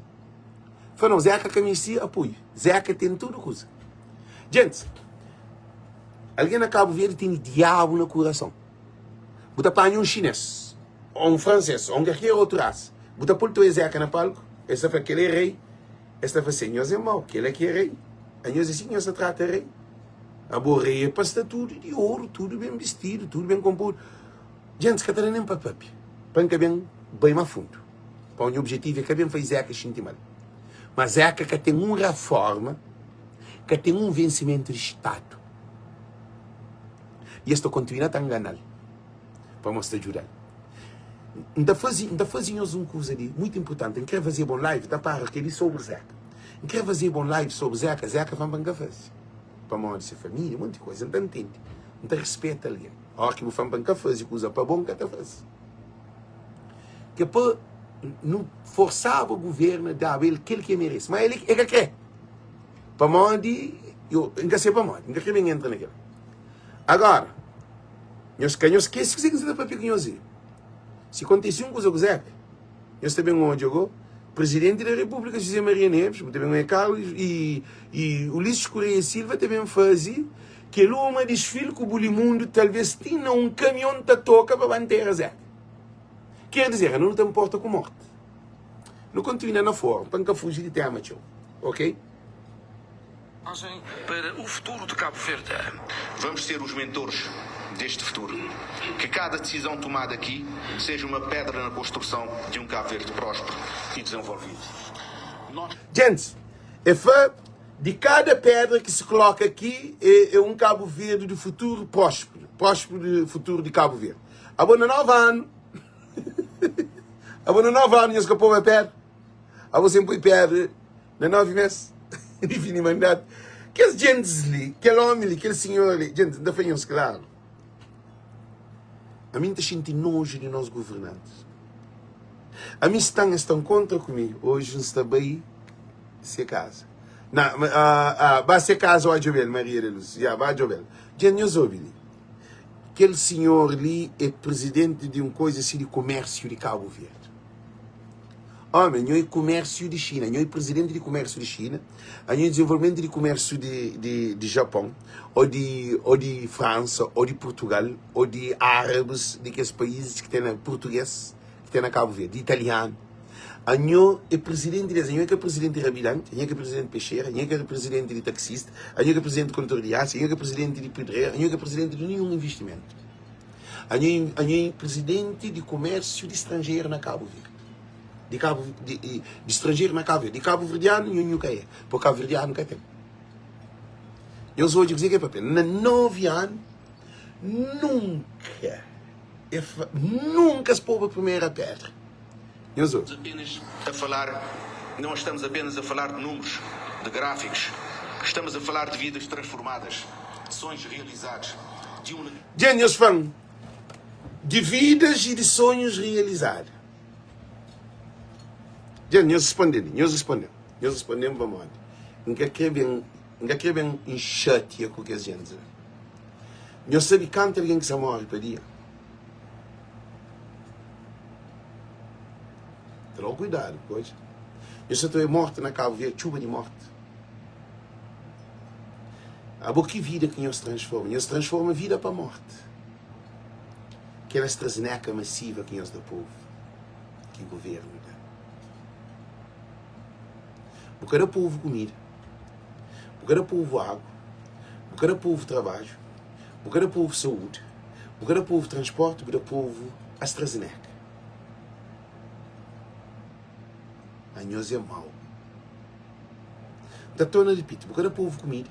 S1: Falam, Zeca que mesti apoio. Zeca tem tudo coisa. Gente, alguém na Cabo Verde tem diabo no coração. Bu ta panha um chinês, ou um francês, ou um qualquer outro raça. Bu ta pôr tu Zeca na palco, ele está falando que ele é rei. Es ta fla si, Nhos é mau, kel-la ki é rei. Anhos é si ki nhos ta trata rei? Abo rei é pa sta tudu di oru, tudu ben bistidu, tudu ben konpodu. Gentis ka ta da nen pa papia, pa N ka ben bai ma fundu. Pau nha objetivu é ka ben fai Zeka xinti mal. Ma Zeka ka ten un raforma, ka ten un vensimentu di Stadu. I es ta kontinua ta ngana-l pamo es ta djuda-l. N ta faze, N ta faze nhos un kuza di muitu inpurtanti. N kre fazeba un live, ta para kel-li sobri Zeka. N kre fazeba un live sobri Zeka, Zeka fla-m pa N ka faze. Pamodi se família, monti kuza. N ta ntende, N ta rispeta algen. Óras ki bu fla-m pa N ka faze kuza pa bo, N ka ta faze. Ke pa nu forsaba guvernu a daba el kel ki el merese. Ma el e ka kre. Pamodi, yo, N ka se pamodi, N ka kre ben entra na kel. Agora, nhos ka nhos skese kuzê ki N sta ta papia ku nhos li. Si kontise un kuza ku Zeka, nhos ta ben odja go Presidenti da Repúblika José Maria Neves, bu ta ben odja Carlos i, i Ulisses Correia Silva ta ben faze kel uma disfil ku Bulimundo, talvez ti na un kamion ta toka pa ba ntera Zeka. Ker dizer, nu ta nporta ku morti. Nu kontinua na forum pa N ka fuji di tema txeu, ok?
S3: Para o futuro de Cabo Verde.
S4: Vamos ser os mentores deste futuro. Que cada decisão tomada aqui seja uma pedra na construção de um Cabo Verde próspero e desenvolvido. Nós.
S1: Gents, é fla di kada pedra ki se koloka aki é, é um Cabo Verde do futuro próspero, próspero de futuro de Cabo Verde. Abo na 9 anu, abo na 9 anu nhos ka poba pedra, abo sen poi pedra Na 9 mes di fin di mandatu, kes gentis li, kel omi li, kel sinhor li, gentis, N ta fla nhos klaru, ami N ta xinti noju di nos governantis. Ami stan, es ta nkontra ku mi, oji N sta bai se kaza. Na, ah, ah, ba se kaza o djobe-l, Maria da Luz, ya, ba djobe-l. Gentis, nhos obi li, kel sinhor li é prizidenti di un koza si di kumérsiu di Kabu Verdi. Omi, anho é kumérsiu di Xina, anho é prizidenti di kumérsiu di Xina, anho é dizenvolvimentu di kumérsiu di, di, di Japon, ô di, ô di Fransa, ô di Purtugal, ô di árabis, di kes paízis ki ten na purtugês, ki ten na Kabu Verdi, di italianu. Anho é prizidenti des, anho é ka prizidenti di rabidanti, anho é ka prizidenti di pexera, anho é ka prizidenti di taksista, anho é ka prizidenti di kondutor di asi, anho é ka prizidenti di pedreru, anho é ka prizidenti di ninhun investimentu. Anho, anho é prizidenti di kumérsiu di stranjeru na Kabu Verdi. Di Kabu, di, di, di stranjeru na Kabu Verdi. Di kabuverdianu nho nhu ka é, pô kabuverdianu ka ten. Nhos odja kuzê ki é papia. Na 9 anu, nunka, é fa, nunka es poba primeira pedra. Nhos odja.
S4: Apenas a falar, não estamos apenas a falar de números, de gráficos, estamos a falar de vidas transformadas, de sonhos realizados, de um.
S1: Dja nhos fla-m di vidas i di sonhus realizadu. Dja nhos responde-m, nhos responde-m, nhos responde-m pamodi N ka kre ben, N ka kre ben nxatia ku kes jentis la. Nhos sabe kantu algen ki sa móre pa dia? Toma kuidadu, odja. Nhos sa ta obi morti na Kabu Verdi, txuba di morti. Abo ki vida ki nhos transforma? Nhos transforma vida pa morti. Kel AstraZeneca masiva ki nhos da povu, ki governu da. Bu ka da povu kumida, bu ka da povu agu, bu ka da povu trabadju, bu ka da povu saúdi, bu ka da povu transporti, bu da povu AstraZeneca. Anhos é mau. N ta torna ripiti, bu ka da povu kumida,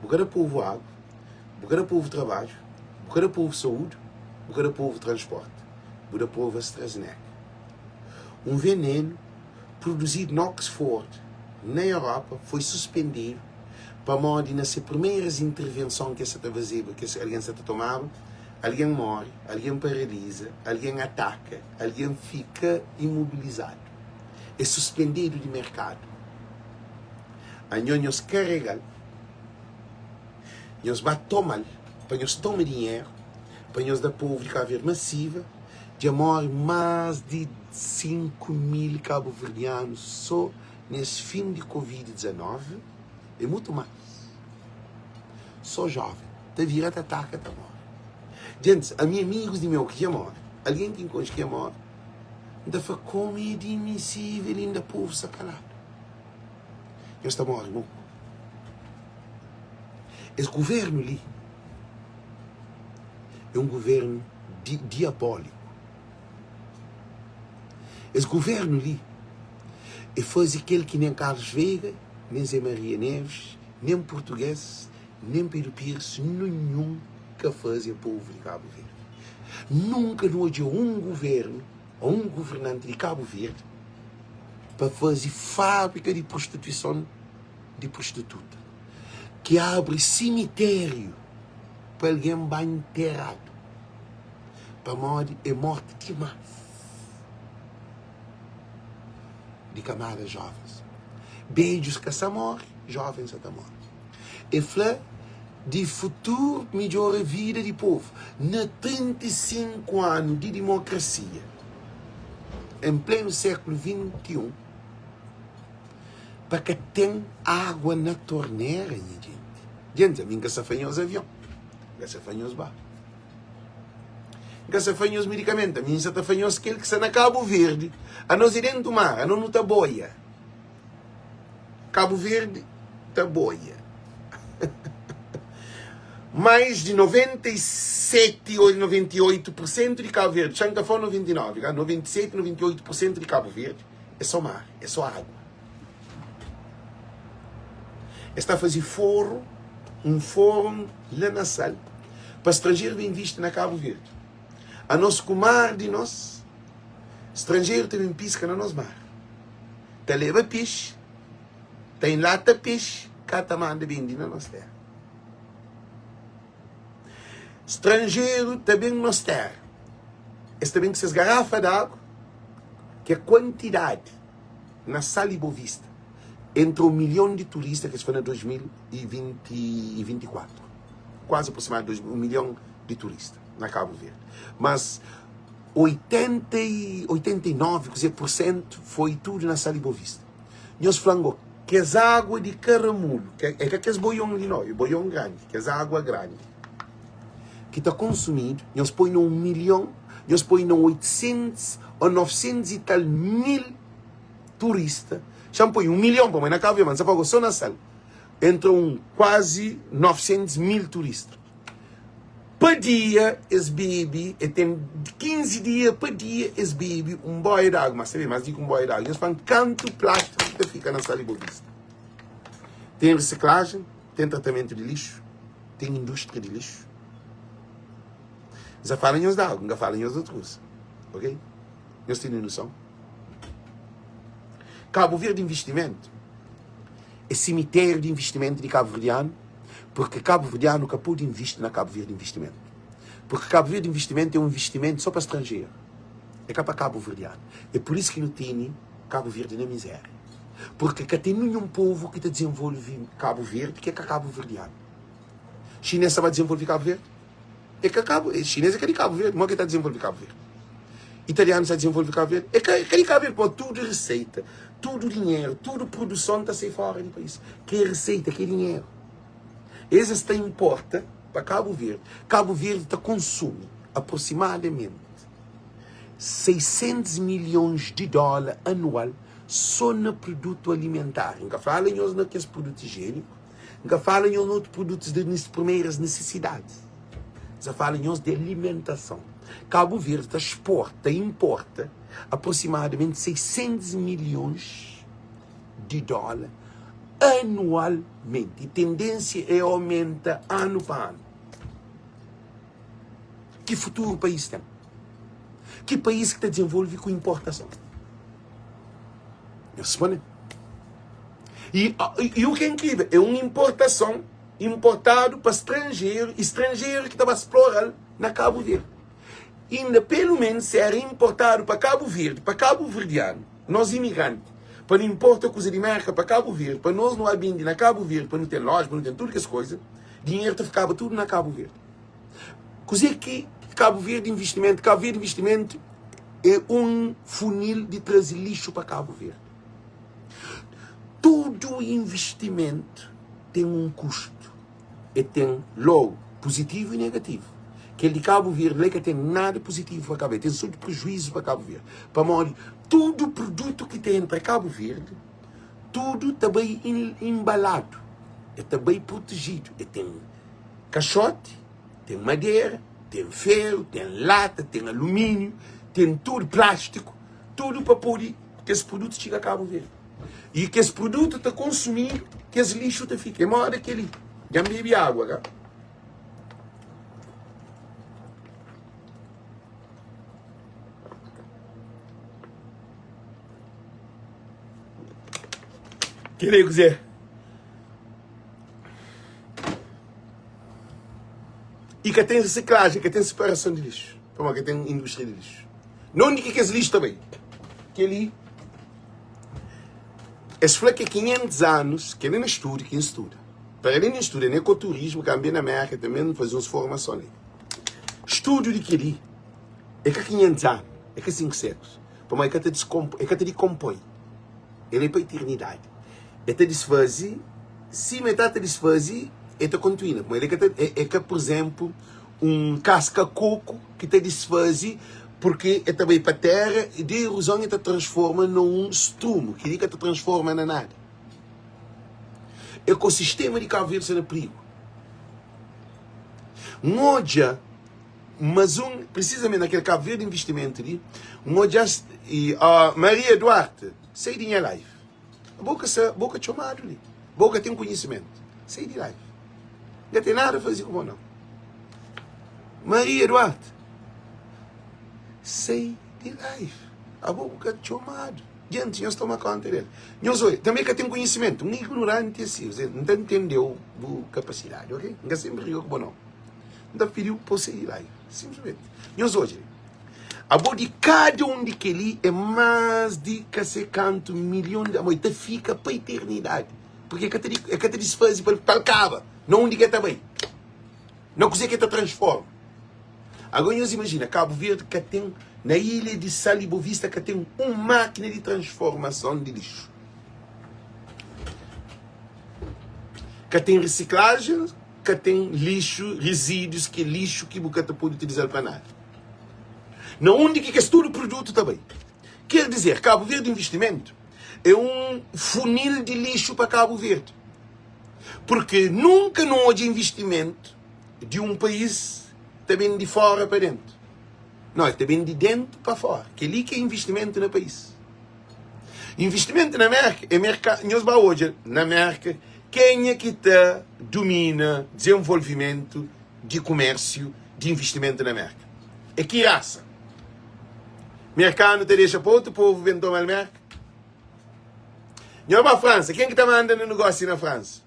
S1: bu ka da povu agu, bu ka da povu trabadju, bu ka da povu saúdi, bu ka da povu transporti, bu da povu AstraZeneca. Un venenu produzidu na Oxford, na Europa, foi suspendedu pamodi na se primeiras intervenson ki es sa ta fazeba, ki algen sa ta tomaba, algen móre, algen paraliza, algen ataka, algen fika imobilizadu. É suspendedu di merkadu. Anho nhos karega-l, nhos ba toma-l pa nhos toma dinheru, pa nhos da povu di Kabu Verdi masiva. Dja móre más di 5 mil kabuverdianu sô nes fin di Covid 19 e mutu más. Sô jóven ta vira ta ataka ta móre. Djentis, ami amigus di meu ki dja móre, algen ki N konxe ki dja móre, N ta fla komu é admisível inda povu sta kaladu. Nhos ta móre moku. Es governu li é un governu di diabóliku. Es governu li é faze kel ki nen Carlos Veiga, nen Zé Maria Neves, nen Português, nen Pedro Pires, ninhun ka faze a povu di Cabo Verde. Nunka nu odja un governu ou un governanti di Cabo Verde pa faze fábrika di prostituison di prostituta, ki abri simitériu pa algen ba nteradu, pamodi é morti dimás di kamada jovens. Bedjus ka sa morre, jovens sa ta morre. E fla di futuru midjora vida di povu na 35 anu di dimokrasia, en plenu sékulu 21. Pa ka ten água na tornera, nha jenti. Djenti, ami N ka sa fla nhos avion, N ka sa fla nhos barku, N ka sa fla nhos medikamentu, ami N sa ta fla nhos kel ki sta na Kabu Verdi. Anos é dentu mar, anos nu ta boia. Kabu Verdi ta boia. Mais di 97 ou 98 por sentu di Kabu Verdi, xa N ka fla 99, 97, 98 por sentu di Kabu Verdi É só mar, é só água. Es ta faze forru, un forru la na Sal, pa stranjeru ben invisti na Kabu Verdi. Anos ku mar di nos, stranjeru ta ben piska na nos mar. Ta leba pexi, ta inlata pexi, ka ta manda bendi na nos tera. Stranjeru ta ben nos tera, es ta ben ku ses garafa di agu, ki é kuantidadi na Sal y Bovista, entra 1 milhon di turista ki es fla na 2024, kuazi aproximadu 1 milhon di turista na Kabu Verdi. Mas 80 y 89 kuze por sentu foi tudu na Sal y Bovista. Nhos fla-m go, kes agua di Karamulu, é ka kes boion li no, é boion grandi, kes agua grandi ki ta konsumidu, nhos poi na 1 milhon, nhos poi na 800 ô 900 y tal mil turista, xa-m poi 1 milhon pamodi na Kabu Verdi, ma N sa fla go so na Sal, entra un kuazi 900 mil turista. Pa dia es bebe, e ten 15 dia pa dia es bebe un boia di agu, mas ta bebe mas di ki un boia di agu. Nhos fla-m kantu plástiku ki ta fika na Sal di Bovista. Ten risiklajen, ten tratamentu di lixu, ten indústria di lixu. N sa fala nhos di agu, N ka fala nhos di otu kuza, ok? Nhos tene noson? Kabu Verdi Investimentu é simitériu di investimentu di kabuverdianu Porque kabuverdianu ka pode invisti na Kabu Verdi Investimentu. Porque Kabu Verdi Investimentu é un investimentu só pa stranjeru, é ka pa kabuverdianu. É pur isu ki nu tene Kabu Verdi na mizéria. Porque ka ten ninhun povu ki ta dizenvolve Kabu Verdi ki é ka kabuverdianu. Xinês ta ba dizenvolve Kabu Verdi? É ka Kabu, xinês é ka di Kabu Verdi, modi ki el ta dizenvolve Kabu Verdi? Italianu sa dizenvolve Kabu Verdi? É ka, é ka di Kabu Verdi, pamodi tudu riseita, tudu dinheru, tudu produson ta sai fora di país. Ke riseita, ke dinheru. Es es ta inporta pa Kabu Verdi. Kabu Verdi ta konsumi aproximadamenti 600 milhons di dóla anual só na produtu alimentar. N ka fala nhos na kes produtu ijieniku, N ka fala nhos na otu produtus di primeiras nisisidadis. N sa fala nhos di alimentason. Kabu Verdi ta exporta, inporta aproximadamenti 600 milhons di dóla anualmenti. I tendênsia é aumenta anu pa anu. Ki futuru país ten? Ki país ki ta dizenvolve ku inportason? Nhos responde. I, i, i u ki é inkrivel, é un inportason inportadu pa stranjeru i stranjeru ki ta ba splora-l na Kabu Verdi. Inda pelu menus si era inportadu pa Kabu Verdi, pa kabuverdianu, nos imigranti, pa nu inporta kuza di Merka pa Kabu Verdi, pa nos nu ba bindi na Kabu Verdi, pa nu ten loja, pa nu ten tudu kes kuza, dinheru ta fikaba tudu na Kabu Verdi. Kuzê ki Kabu Verdi Investimentu? Kabu Verdi Investimentu é un funil di traze lixu pa Kabu Verdi. Tudu investimentu ten un kustu. E ten logu puzitivu i negativu. Kel di Kabu Verdi la e ka ten nada puzitivu pa Kabu Verdi, ten so di prejuizu pa Kabu Verdi. Pamodi tudu produtu ki ta entra Kabu Verdi, tudu ta bai embaladu. E ta bai protejidu. E ten kaxoti, ten madera, ten feru, ten lata, ten aluminiu, ten tudu, plástiku, tudu pa pode kes produtu txiga Kabu Verdi. I kes produtu ta konsumidu, kes lixu ta fika. É moda kel-li. Dja N bebe agua, ka? Kel-li é kuzê? I ka ten risiklajen, ka ten siparason di lixu, pamodi ka ten indústria di lixu. Na undi ki kes lixu ta bai? Kel-li, es fla ki é 500 anus, kel-li na studu ki N studa. Para alén di N studa na ekoturismu, kanbe na Mérka tanbe N faze uns formason li. Studu di kel-li é ka 500 anu, é ka 5 sékulus, pamodi el ka ta diskonpo, el ka ta dikonpoi. El é pa iternidadi. El ta disfaze, sima el ta ta disfaze, el ta kontinua. Pamodi el ka ta, é ka, pur izénplu, un kaska koku ki ta disfaze purki el ta bai pa téra i di erozon el ta transforma na un strumu. Kel-li ka ta transforma na nada. Ekosistema di Kabu Verdi sta na prigu. N odja mas un, precisamente na kel Cabo Verde Investimento li, N odja e uh, Maria Duarte, sai di nha live. Bo ka sa, bo ka txomadu li. Bo ka ten konhisimentu. Sai di live. N ka ten nada faze ku bo não. Maria Duarte, sai di live. Abo bu ka txomadu. Djenti, nhos toma konta del. Nhos oi, tanbe ka ten konhisimentu. Un ignoranti é si. N ta ntendeu bu kapasidadi, ok? N ka senpri riba ku bo não. N ta pidiu pa bu sai di live. Simplesmenti. Nhos odja li. Abo di kada un di kel-li é más di ka se kantu milhon di. Amo, e ta fika pa eternidadi. Porque e ka ta, e ka ta disfaze pa el kaba. Na undi ki e ta bai? Na kuzê ki e ta transforma? Agora nhos imajina, Kabu Verdi ka ten, na ilha di Sal i Bovista ka ten un mákina di transformason di lixu. Ka ten risiklajen, ka ten lixu, rezíduos, ki é lixu ki bu ka ta pode utilizal pa nada. Na undi ki kes tudu produtu ta bai? Ker dizer, Kabu Verdi Investimentu é un funil di lixu pa Kabu Verdi. Purki nunka nu odja investimentu di un país ta ben di fora pa dentu. Nau, el ta ben di dentu pa fora. Kel-li ki é investimentu na país. Investimentu na Mérka é merka, nhos ba odja na Mérka kenha ki ta dumina dizenvolvimentu di kumérsiu di investimentu na Mérka. É ki rasa? Merkanu ta dexa pa otu povu ben toma-l Mérka? Nhos ba Fransa, ken ki ta manda na negósiu na Fransa?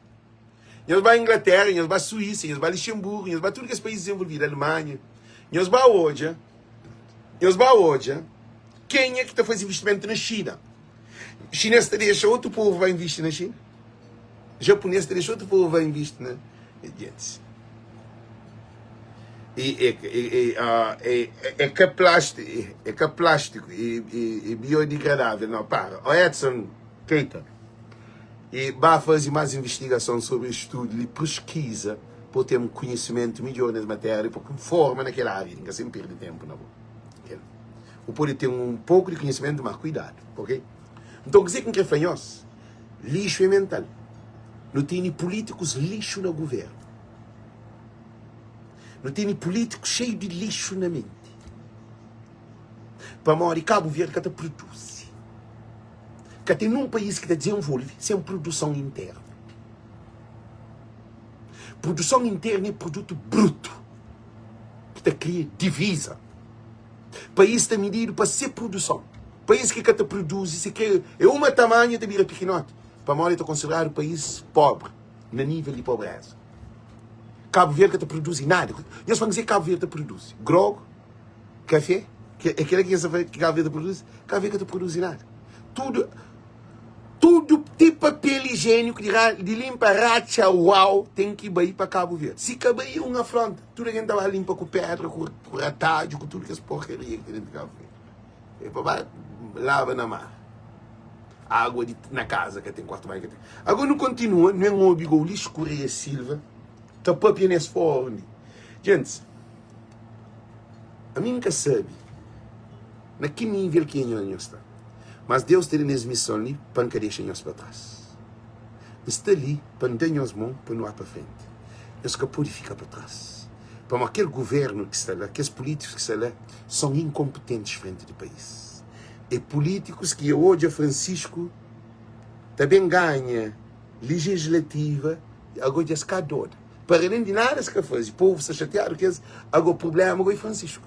S1: Nhos ba Inglaterra, nhos ba Suíça, nhos ba Luxemburgo, nhos ba tudu kes país desenvolvidu, Alemanha. Nhos ba odja, nhos ba odja kenha ki ta faze investimentu na Xina. Xinês ta dexa otu povu ba invisti na Xina? Japunês ta dexa otu povu ba invisti na Gentis. E, e, e, e, e, é ka plástico, é ka plástico, e, e, e biodegradável. Não, para. O Edson Keita, e ba faze más investigason sobri es studu li, peskiza pa bu ten konhisimentu midjór nes matéria, pa bu forma na kel ária li. N ka sen perde ténpu na bo. Kel. Bu pode ten un poku di konhisimentu, má kuidadu, ok? Nton, kuzê ki N krê fla nhos? Lixu é mental. Nu tene pulítikus lixu na guvérnu. Nu tene pulítikus xeiu di lixu na menti. Pamodi Kabu Verdi ka ta produzi. Ka ten nun país ki ta dizenvolve sen produson internu. Produson internu é produtu brutu ki ta kria diviza. País ta mididu pa se produson. País ki ka ta produzi, si kre é uma tamanhu ta bira pikinoti, pamodi ta konsideradu país pobri na nível di pobreza. Kabu Verdi ka ta produzi nada. Nhos fla-m kuzê ki Kabu Verdi ta produzi? Grogu? Kafé? É kel-la ki nhos ta fla ki Kabu Verdi ta produzi? Kabu Verdi ka ta produzi nada. Tudu, tudu ti papel ijiéniku di, di linpa ratxa uau ten ki bai pa Kabu Verdi. Si ka bai é un afronta. Tudu algen ta ba linpa ku pedra, ku, ku ratadju, ku tudu kes porkaria ki ten dentu di Kabu Verdi. É pa ba laba na mar. Água di, na kaza ka ten, kuartu banhu ka ten. Agora nu kontinua, nu en obi go Ulisses Correia Silva ta papia nes fórum li. Gentis, Ami N ka sabe na ki nível ki nho sta, mas Deus ta da-m es mison li pa N ka dexa nhos pa tras. N sta li pa N da nhos mon pa nu ba pa frenti. Nhos ka pode fika pa tras. Pamodi kel governu ki sta la, kes pulítikus ki sta la, son inkonpetentis frenti di país. É pulítikus ki eu odja Francisco ta ben ganha legislativa, ago dja es ka doda. Para alén di nada es ka faze, povu sta xatiadu ku es, ago prubléma go é Francisco.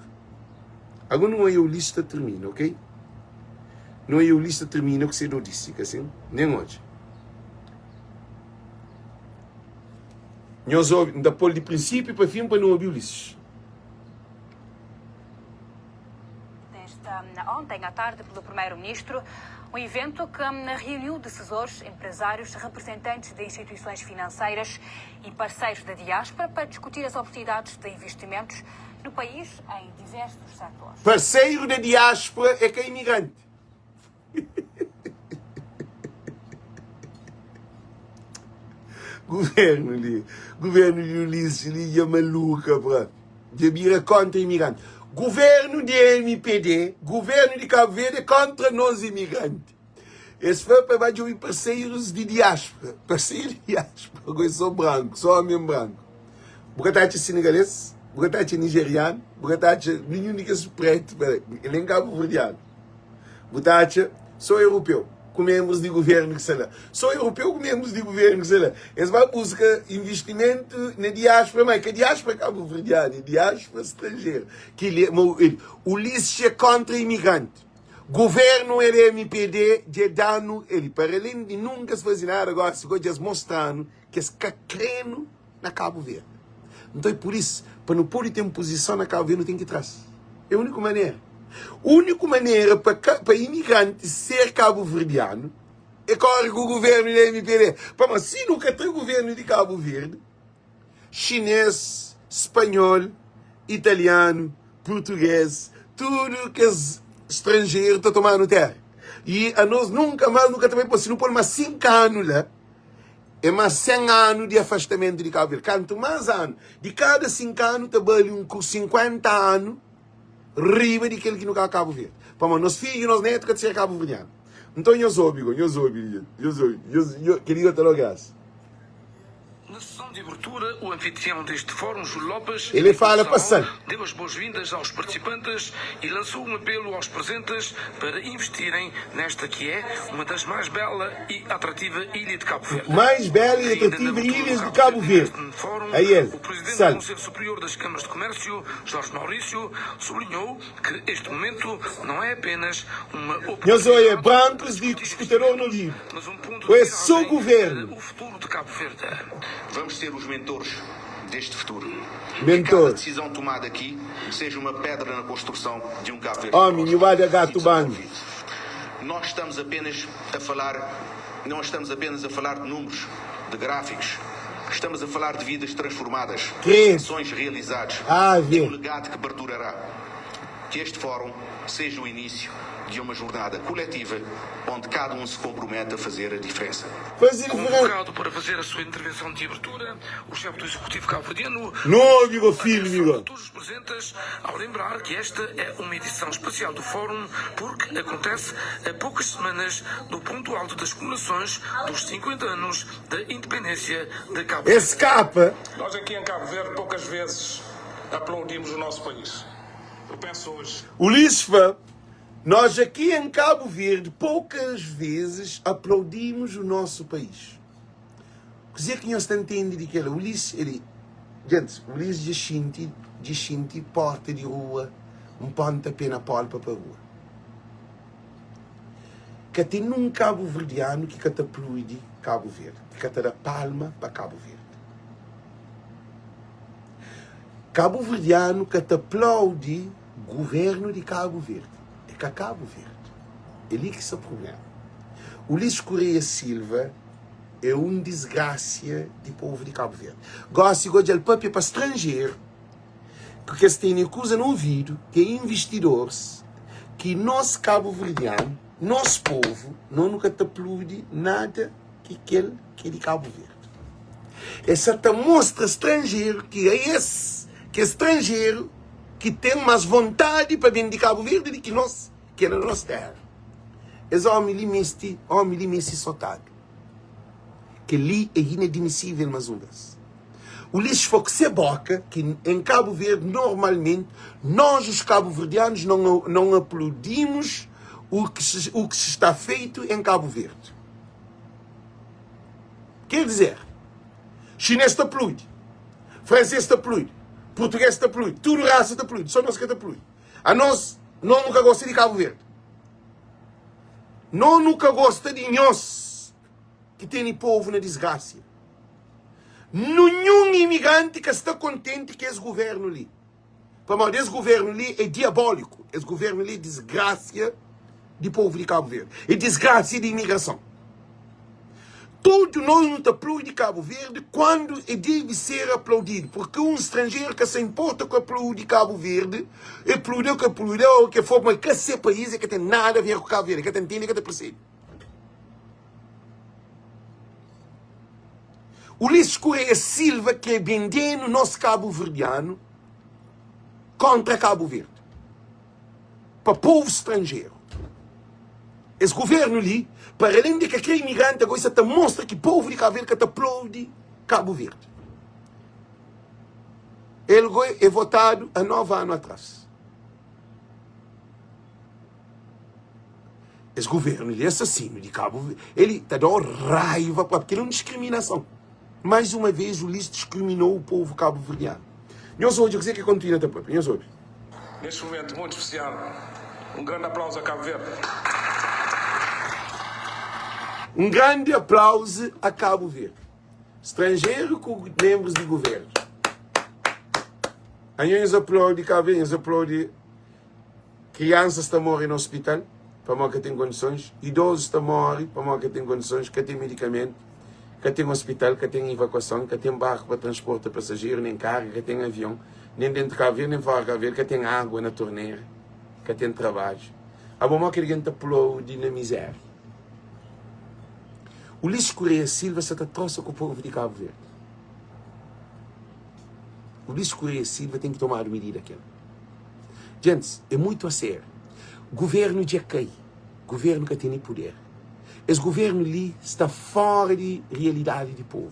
S1: Ago nu oia Ulisses ta termina, ok? Nu oia Ulisses ta termina ku se dodisi, ka sin? Nen odja. Nhos obi, N ta pô-l di prinsípiu pa fin pa nu obi Ulisses.
S2: Desta ontem à tarde pelo primeiro-ministro, um evento que reuniu decisores, empresários, representantes de instituições financeiras e parceiros da diáspora para discutir as oportunidades de investimentos no país em diversos setores.
S1: Parceiro da diáspora é ka imigrante. Governo li, governo di Ulisses li dja maluka propi. Dja bira kontra imigrante. Governo di MPD, governo di Cabo Verde é kontra nos imigrante. Es fla pa ba djobe parseirus di diáspora. Parseiro di diáspora agora é só branco, só homem branco. Bu ka ta atxa senegalês, bu ka ta atxa nigeriano, bu ka ta atxa nenhum di kes preto, nem cabo-verdiano. Bu ta atxa só europeu ku menbrus di governu ki sta la. Só europeu ku menbrus di governu ki sta la. Es ba buska investimentu na diáspora, ma é ka diáspora kabuverdianu, é diáspora stranjeru. Kili é, ma Ulisses é kontra imigranti. Governu LMPD dja da-nu el, para alén di nunka es faze nada gosi, go dja es mostra-nu ki es ka krenu na Kabu Verdi. Nton é pur isu, pa nu pode ten puzison na Kabu Verdi, nu ten ki tra-s. É úniku manera. Úniku manera pa pa imigranti ser kabuverdianu é kóre ku guvernu di MPD. Pamodi si nu ka tra guvernu di Kabu Verdi, xinês, spanhol, italianu, purtugês, tudu kes stranjeru ta toma-nu téra. I anos nunka más nu ka ta bai pa. Si nu pô-l más 5 anu la, É más 100 anu di afastamentu di Kabu Verdi. Kantu más anu, di kada 5 anu ta bali un ku 50 anu riba di kel ki nu ka Kabu Verdi. Pamodi nos fidju, nos netu ka ta ser kabuverdianu. Nton nhos obi go, nhos obi, nhos obi, nhos, nhos, kel-li ka ta da grasa.
S3: Na sessão de abertura, o anfitrião deste fórum, Júlio Lopes,
S1: Ele fala pa sal.
S3: deu as boas-vindas aos participantes e lançou um apelo aos presentes para investirem nesta que é uma das mais bela e atrativa ilha de Cabo Verde.
S1: Mais bela e
S3: Ainda na
S1: atrativa
S3: abertura do
S1: ilhas de
S3: Cabo
S1: Cabo
S3: Verde
S1: Verde.
S3: neste fórum,
S1: Aí ele,
S3: o presidente do
S1: sal.
S3: Conselho Superior das Câmaras de Comércio, Jorge Maurício, sublinhou que este momento não é apenas uma
S1: Nhos oia
S3: oportunidade para
S1: brancos di
S3: discutir
S1: skutador no
S3: investimentos,
S1: livru.
S3: mas um ponto
S1: Ou
S3: de
S1: é só
S3: viragem para
S1: governo.
S3: o futuro de Cabo Verde.
S4: Vamos ser os mentores deste futuro. Que cada
S1: Mentor.
S4: decisão tomada aqui seja uma pedra na construção de um Cabo Verde
S1: Homi, nhu
S4: próspero
S1: ba da
S4: e
S1: gato banho.
S4: desenvolvido. Nós estamos apenas a falar, não estamos apenas a falar de números, de gráficos, estamos a falar de vidas transformadas,
S1: Credo.
S4: sonhos realizados
S1: Ah,
S4: e um
S1: vê.
S4: legado que perdurará. Que este fórum seja o início de uma jornada coletiva onde cada um se compromete a fazer a diferença.
S1: Faze diferença.
S3: Convocado para fazer a sua intervenção de abertura, o chefe do Executivo cabo-verdiano
S1: Não, amigo filho, amigo.
S3: a todos os presentes ao lembrar que esta é uma edição especial do Fórum porque acontece a poucas semanas do ponto alto das comemorações dos 50 anos da independência de Cabo Verde.
S1: Escapa.
S5: Nós aqui em Cabo Verde poucas vezes aplaudimos o nosso país. Eu peço hoje.
S1: Ulisses fla, Nós aqui em Cabo Verde poucas vezes aplaudimos o nosso país. Kuzê ki nhos ta ntende di kel-la? Ulisses, ele, Gentis, Ulisses dja xinti, dja xinti porta di rua, un ponta-pé na polpa pa rua. Ka ten nun kabuverdianu ki ka ta apludi Kabu Verdi, ki ka ta da palma pa Kabu Verdi. Kabuverdianu ka ta aplaudi guvernu di Kabu Verdi. É ka Kabu Verdi. É li ki sta prublema. Ulisses Correia Silva é un disgrasia di povu di Kabu Verdi. Gosi go dja el papia pa stranjeru ku kes tene kuza na ovidu, ki é investidores, ki nos kabuverdianu, nos povu, no nu ka ta apludi nada ki kel ki é di Kabu Verdi. Es sa ta mostra stranjeru ki é es, ki é stranjeru ki ten mas vontadi pa ben di Kabu Verdi di ki nos, ki é na nos tera. Es omi li meste, omi li meste sotadu. Kel-li é inadmisível más un bês. Ulisses foi ku se boka ki em Cabo Verde normalmente nós os cabo-verdianos não, não aplaudimos o que, se, o que se está feito em Cabo Verde. Quer dizer, chinês ta aplaude, francês ta aplaude, português ta aplaude, tudo raça ta aplaude, só nós que ta aplaude. A nós, nós nunca gosta de Cabo Verde. Nós nunca gosta de nós ki tene povu na disgrasia. Nunhun imigranti ka sta kontenti ku es guvernu li, pamodi es guvernu li é diabóliku, es guvernu li é disgrasia di povu di Kabu Verdi, é disgrasia di imigrason. Tudu nos nu ta aplaudi Kabu Verdi kuandu e debe ser aplaudidu, purki un stranjeru ka sa inporta ku aplaudi Kabu Verdi, e aplaudi o ka aplaudi o ke for, ma ka se país, e ka ten nada a ver ku Kabu Verdi, e ka ta ntende, e ka ta persebe. Ulisses Correia Silva kre bende-nu nos kabuverdianu kontra Kabu Verdi pa povu stranjeru. Es guvernu li, para alén di ka kre imigranti, ago e sa ta mostra ki povu di Kabu Verdi ka ta aplaudi Kabu Verdi. El go e votadu a 9 anu atras. Es governo li assassino di Cabo Verde, ele ta dau raiva propi, kel é um discriminação. Mais uma vez o Ulisses discriminou o povo cabo-verdiano. Nhos odja kuzê ki continua ta papia, nhos obi.
S5: Neste momento muito especial, um grande aplauso a Cabo Verde.
S1: Um grande aplauso a Cabo Verde. Strangeiro ku membros di governo. Anho nhos aplaudi Cabo Verde, nhos aplaudi Kriansas ta móre na ospital pamodi ka ten kondisons, idozus ta móre pamodi ka ten kondisons, ka ten medikamentu, ka ten ospital, ka ten ivakuason, ka ten barku pa transporta pasajeru nen karga, ka ten avion nen dentu Kabu Verdi nen fora Kabu Verdi, ka ten agua na tornera, ka ten trabadju. Abo modi ki algen ta aplaudi na mizéria? Ulisses Correia Silva sa ta trosa ku povu di Kabu Verdi. Ulisses Correia Silva ten ki tomadu midida kel. Gentis, é muitu a sério. Governo dja kai. Governo ka tene puder. Es governo li sta fora di realidadi di povu.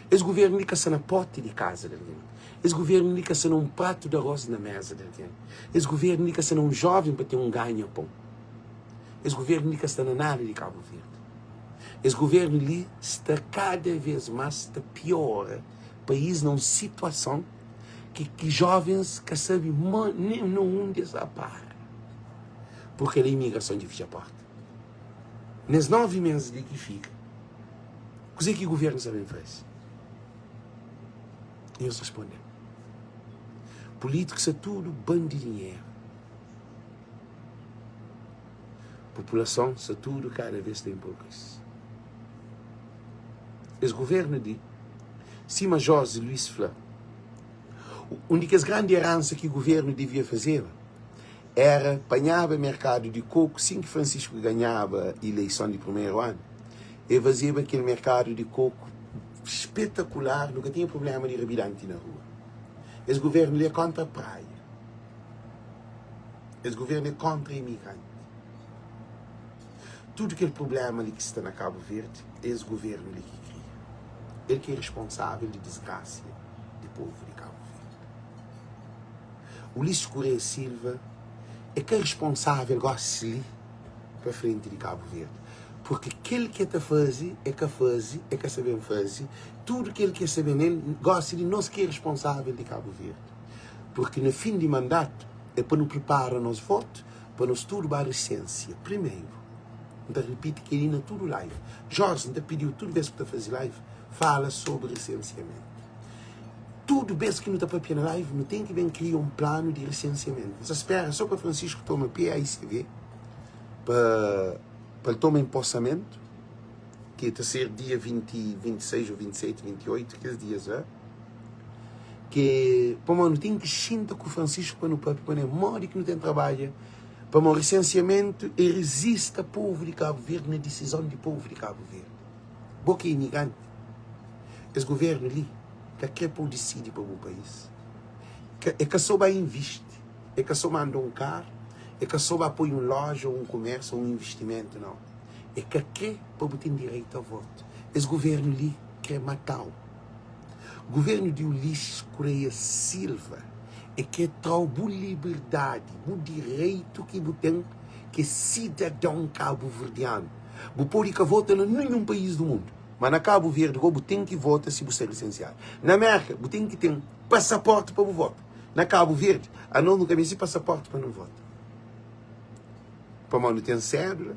S1: Es governo li ka sta na porta di kaza di algen. Es governo li ka sta na un pratu di arroz na mesa di algen. Es governo li ka sta na un joven pa ten un ganha pon. Es governo li ka sta na nada di Cabo Verde. Es governo li sta kada vez mas ta piora país na un situason ki ki jovens ka sabe ma nem na undi es ta para purke la imigrason dja fitxa porta nes 9 mes li ki fika kuze ki guvernu sa ben faze nhos responde pulitikus sa tudu bandi dinheru populason sa tudu kada vez ta enpobrese es guvernu di Sima Jose Luiz fla, un di kes grandi eransa ki guvernu devia fazeba era panhaba merkadu di koku sin ki Francisco ganhaba ileison di primeru anu, e fazeba kel merkadu di koku spetakular, nu ka tinha prublema di rabidanti na rua. Es guvernu li é kontra praia, es guvernu é kontra imigranti. Tudu kel prubléma li ki sta na Kabu Verdi é es guvernu li ki kria. El ki é responsável di disgrasia di povu di Kabu Verdi. Ulisses Correia Silva é ka responsável gosi li pa frenti di Kabu Verdi, purki kel ki el ta faze é ka faze, é ka sa ben faze, tudu kel ki el sa ben el gosi li nos ki é responsável di Kabu Verdi, purki na fin di mandatu é pa nu pripara nos votu Pa nos tudu ba resensia primeru. N ta ripiti kel-li na tudu live. Jorge, N ta pidi-u tudu bes ki bu ta faze live, fala sobri resensiamentu. Tudu bes ki nu ta papia na live, nu ten ki ben kria un planu di resensiamentu. N sta spera so pa Francisco toma PAICV pa pa el toma enposamentu, ki ta ser dia 20, 26 ou 27, 28, kes dias la. Ke pamodi nu ten ki xinta ku Francisco pa nu papia pa ne modi ki nu ten trabadja pamodi resensiamentu e resista povu di Cabo Verde na disizon di povu di Cabo Verde. Bo ki é imigranti, es governu li ka kre pa bu disidi pa bu país. Ka e ka so ba invisti, e ka so manda un karu, e ka so ba poi un loja, un kumersu, un investimentu, nau. E ka kre pa bu ten direitu a votu. Es governu li kre matau. Governu di Ulisses Correia Silva e kre trau bu liberdadi, bu direitu ki bu ten ki é sidadon kabuverdianu. Bu podi ka vota na ninhun país du mundu, ma na Kabu Verdi go bu ten ki vota si bu sta lisensiadu. Na Merka bu ten ki ten pasaporti pa bu vota. Na Kabu Verdi anos nu ka meste pasaporti pa nu vota. Pamodi nu ten sédula.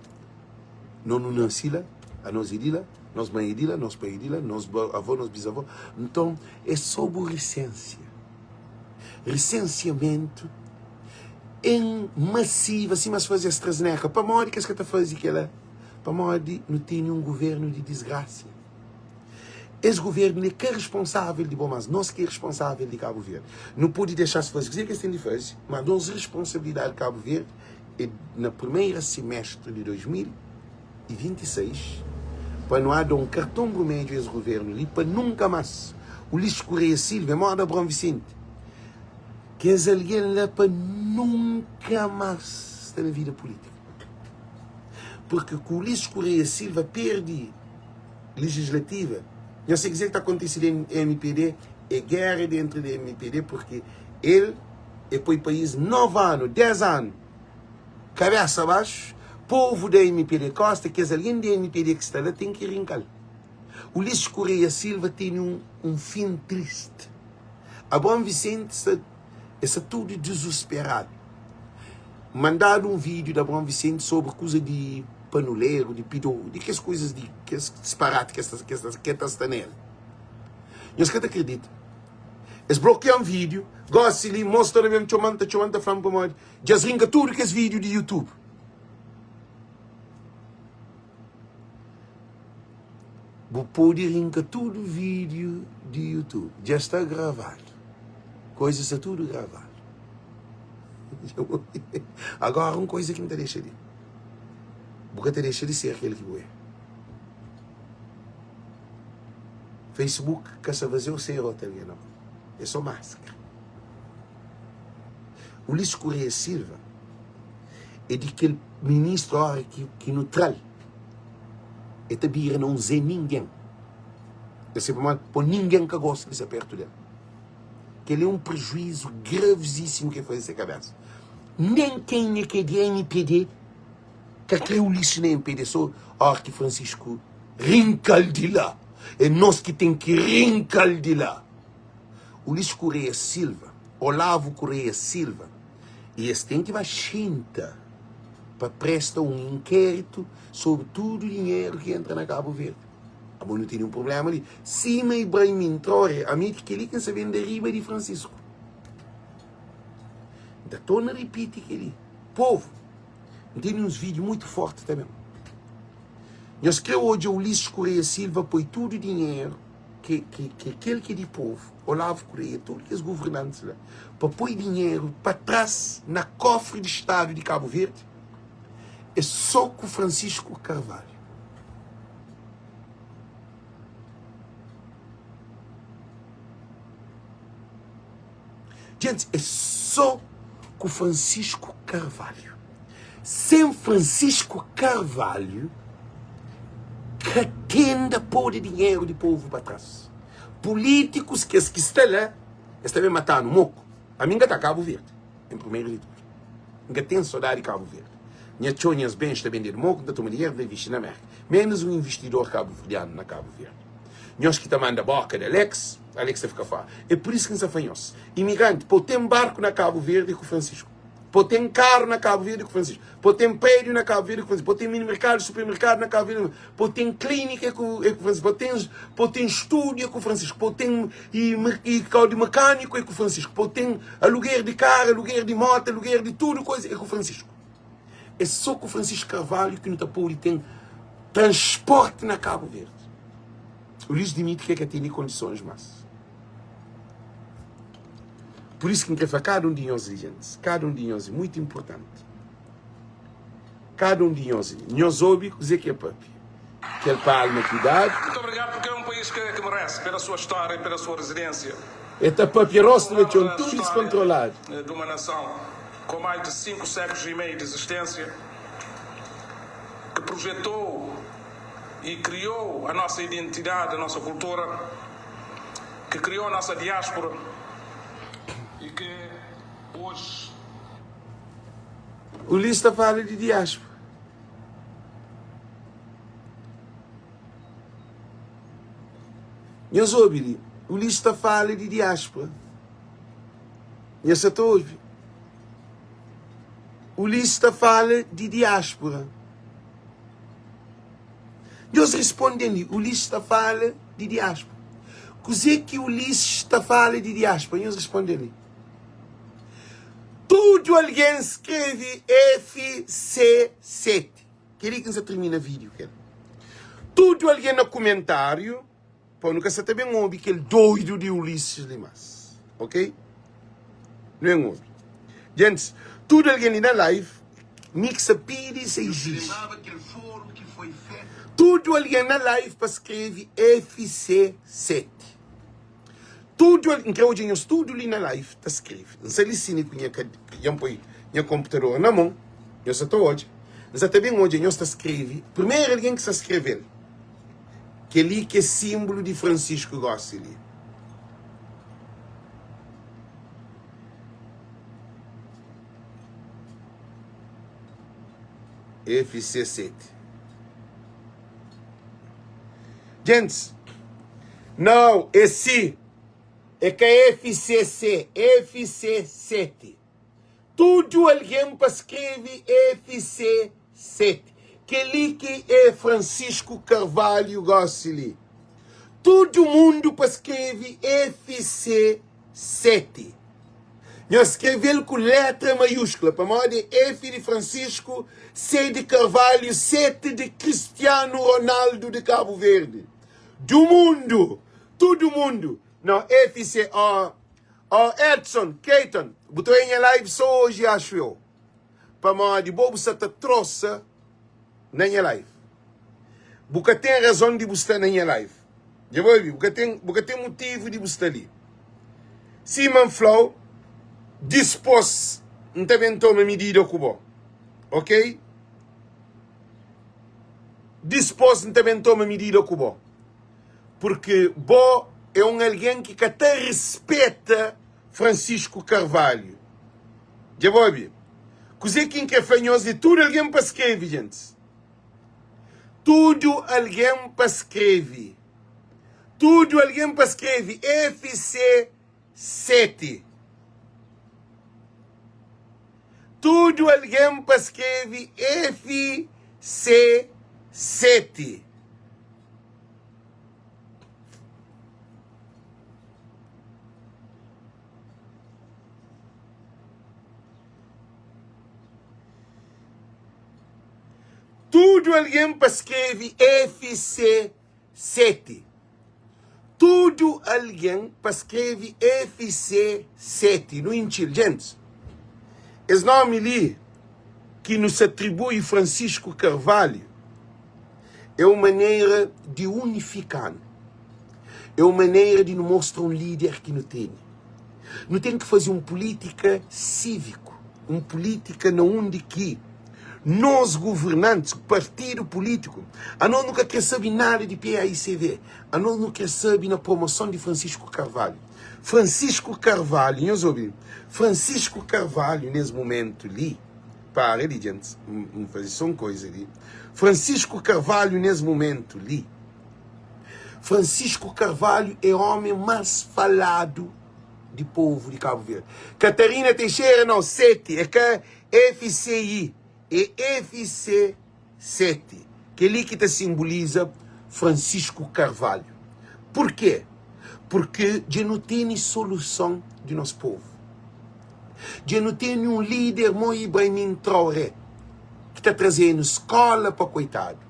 S1: Nos nu nasi la, anos é di la, nos mãe é di la, nos pai é di la, nos avó, nos bisavó. Nton, é sô bu risensia. Risensiamentu en masiva, sima es faze AstraZeneca. Pamodi ki es ka ta faze kel-la? Pamodi nu tene un guvernu di disgrasia. Es guvernu li é ka responsável di bo, mas nos ki é responsável di Kabu Verdi. Nu pode dexa-s faze kuzê ki es ten di faze, mas nos responsabilidadi di Kabu Verdi é na primeira simestre di 2026 pa nu ada un karton brumedju es guvernu li pa nunka mas Ulisses Correia Silva é moda Abraão Vicente kes algen la pa nunka mas sta na vida politika porque ku Ulisses Correia Silva perde legislativa nhos se kizer ki ta kontise den MPD é guerra dentro de MPD porque el E poi país 9 anu, 10 anu kabesa baxu, povu da mpd kosta, kes algen di mpd ki sta la ten ki rinka-l. Ulisses Correia Silva tene un un fin triste. Abraão Vicente sta e sta tudu dizusperadu. Mandadu un vídeo di Abraão Vicente sobri kuza di panuleru, di pido, di kes kuzas di kes disparati ki es ta ke ta sta nel. Nhos ka ta kridita. Es blokian video, gosi li mos ta ben txoman ta txoman ta flan pamodi dja es rinka tudu kes video di youtube. Bu podi rinka tudu video di youtube, dja sta gravadu, koisa sta tudu gravadu. Agora un koisa ki N ta dexa di, bu ka ta dexa di ser kel ki bu é. Facebook ka sa fazeu ser otu algen nau, é so maskra. Ulisses Correia Silva é di kel ministru ora ki, ki nu tral e ta bira na un Zé Ningen. Eu sei pamodi, po ningen ka gosta di sta pertu del. Kel é un prejuízu gravizíssimu ki el faze se kabesa. Nen kenha ki é di MPD Ka kre Ulisses na MPD so ora ki Francisco rinka-l di la. É nos ki ten ki rinka-l di la. Ulisses Correia Silva, Olavo Correia Silva e es ten ki ba xinta pa presta un inkéritu sobri tudu dinheru ki entra na Kabu Verdi. Abo nu tene un prublema li. Sima Ibrahim Traoré, ami di kel-li ki N sa ben da riba di Francisco. N ta torna ripiti kel-li. Povu. N tene uns vídiu muitu fórti ta ben. Nhos krê odja Ulisses Correia Silva poi tudu dinheru ki ki ki kel ki é di povu, Olavo Correia, tudu kes governantis la, pa poi dinheru pa tras na kofri di stadu di Kabu Verdi? É sô ku Francisco Carvalho. Djentis, é só ku Francisco Carvalho. Sem Francisco Carvalho, ka tenda pode dinheiro di povo pa trás. Políticos, kes ki sta la, es ta ben matanu moku. Ami N ka ta Cabo Verde, em primeiro de tudo. N ka ten sodadi Cabo Verde. Nha txon, nhas bens ta bendedu moku, N ta toma dinheiro, N ta investi na Merka. Menos um investidor cabo-verdiano na Cabo Verde. Nhos ki ta manda boka di Alex, Alex ta fika fora. É por isso ki N sa fla nhos, imigrante, pa bu ten barku na Cabo Verde ku Francisco, pa bu ten karu na Cabo Verde ku Francisco, pa bu ten prédiu na Cabo Verde ku Francisco, pa bu ten mini merkadu, supermerkadu na Cabo Verde, pa bu ten klínika ku é ku Francisco, pa bu ten, pa bu ten stúdiu é ku Francisco, pa bu ten e, e kau di mekâniku é ku Francisco, pa bu ten aluguer di karu, aluguer di moto, aluguer di tudu koisa é ku Francisco. É só ku Francisco Carvalho ki nu ta pode ten transporte na Cabo Verde. Ulisses Dimitri ke ka tene kondisons mas. Por isso ki N kre fla kada un di nhos li, gentis, kada un di nhos é muito importante. Kada un di nhos li, nhos obi kuze ki é papia. Kel palma ki dadu.
S5: Muito obrigado porque é um país que, que merece pela sua história e pela sua resiliência.
S1: É ta papia rostu na txon, tudu descontroladu.
S5: De uma nação com mais de 5 séculos e meio de existência que projetou. E criou a nossa identidade, a nossa cultura, que criou a nossa diáspora e que hoje.
S1: Ulisses ta fala di diáspora. Nhos obi li, Ulisses ta fala di diáspora. Nhos sa ta obi? Ulisses ta fala di diáspora. Nhos responde-m li, Ulisses ta fala di diáspora. Kuzê ki Ulisses ta fala di diáspora? Nhos responde-m li. Tudu algen skrebe FC7. Kel-li ki N sa tirmina vídiu ku el. Tudu algen na kumentáriu, pa nu ka sa ta ben obi kel doidu di Ulisses li más. Ok? Nu ben obi. Gentis, tudu algen li na live, mi ki sa pidi, sa iziji. Tudu algen na live pa skrebe FC7. Tudu al, N kre odja nhos tudu li na live ta skrebe. N sta li sini ku nha kad, dja N poi nha konputador na mon, nhos sa ta odja. N sa ta ben odja nhos ta skrebe. Primeru algen ki sta skrebe-l, kel-li ki é sinbulu di Francisco gósi li. FC7. Gentis, nau, é si, é ka FCC, FC7. Tudu algen pa skrebe FC7. Kel-li ki é Francisco Carvalho gósi li. Tudu mundu pa skrebe FC7. Nhos skrebe-l ku létra maiúskula, pamodi é F di Francisco, C di Carvalho, 7 di Cristiano Ronaldo di Cabo Verde. Du mundu! Tudu mundu! Não, FC, ó, ó, Edson, Clayton, bu ta oia nha live só oji, acho eu. Pamodi bo bu sa ta trosa na nha live. Bu ka ten razon di bu sta na nha live. Dja bu obi? Bu ka ten, bu ka ten motivu di bu sta li. Sima N fla-u, dispôs N ta ben toma midida ku bo. Ok? Dispôs N ta ben toma midida ku bo. Purki bo é un algen ki ka ta rispeta Francisco Carvalho. Dja bu obi? Kuzê ki N krê fla nhos di tudu algen pa skrebe, gentis. Tudu algen pa skrebe. Tudu algen pa skrebe FC7. Tudu algen pa skrebe FC7. Tudu algen pa skrebe FC7. Tudu algen pa skrebe FC7. Nu intxi-l, gentis. Es nomi li ki nu sa atribui Francisco Carvalho é un manera di unifika-nu. É un manera di nu mostra un líder ki nu tene. Nu ten ki faze un pulítika síviku, un pulítika na undi ki nos governantis, partidu pulítiku, anos nu ka kre sabe nada di PAICV, anos nu kre sabe na promoson di Francisco Carvalho. Francisco Carvalho, nhos obi, Francisco Carvalho nes mumentu li, para li djentis, N faze so un koiza li, Francisco Carvalho nes mumentu li, Francisco Carvalho é homi mas faladu di povu di Cabo Verde. Catarina Teixeira não, 7, é ka FCI, é FC7. Kel-li ki ta simboliza Francisco Carvalho. Porquê? Porque dja nu tene soluson di nos povu. Dja nu tene un líder mo Ibrahim Traoré ki ta traze-nu skola pa koitadu.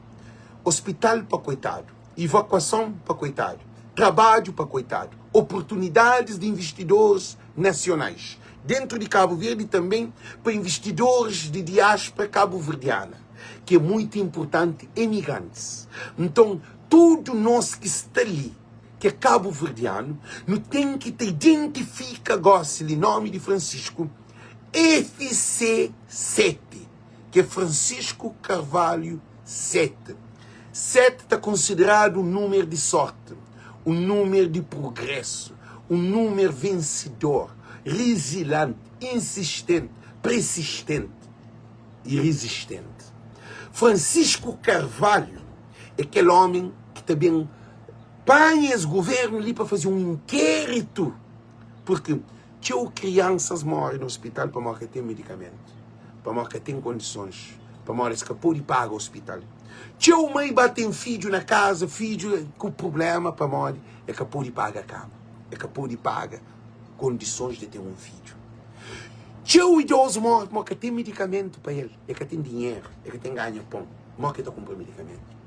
S1: Ospital pa koitadu, ivakuason pa koitadu, trabadju pa koitadu, oportunidadis di investidoris nasionais dentru di Kabu Verdi i tanben pa investidoris di diaspra kabuverdiana, ki é muitu inpurtanti, emigrantis. Nton, tudu nos ki sta li, ki é kabuverdianu, nu ten ki ta identifika gosi li nomi di Francisco FC 7, ki é Francisco Carvalho 7. 7 ta konsideradu un númeru di sórti, un númeru di prugrésu, un númeru vensedor, rizilanti, insistenti, persistenti i rizistenti. Francisco Carvalho é kel ómi ki ta ben panha es govérnu li pa faze un inkéritu, purki txeu kriansas móre na ospital pamodi ka ten medikamentu, pamodi ka ten kondisons, pamodi es ka pode paga ospital. Txeu mai ba ten fidju na kaza, fidju ku prubléma pamodi e ka pode paga kama, e ka pode paga kondisons di ten un fidju. Txeu idozu móre pamodi ka ten medikamentu pa el, e ka ten dinheru, e ka ten ganha pon, modi ki e ta kunpra medikamentu?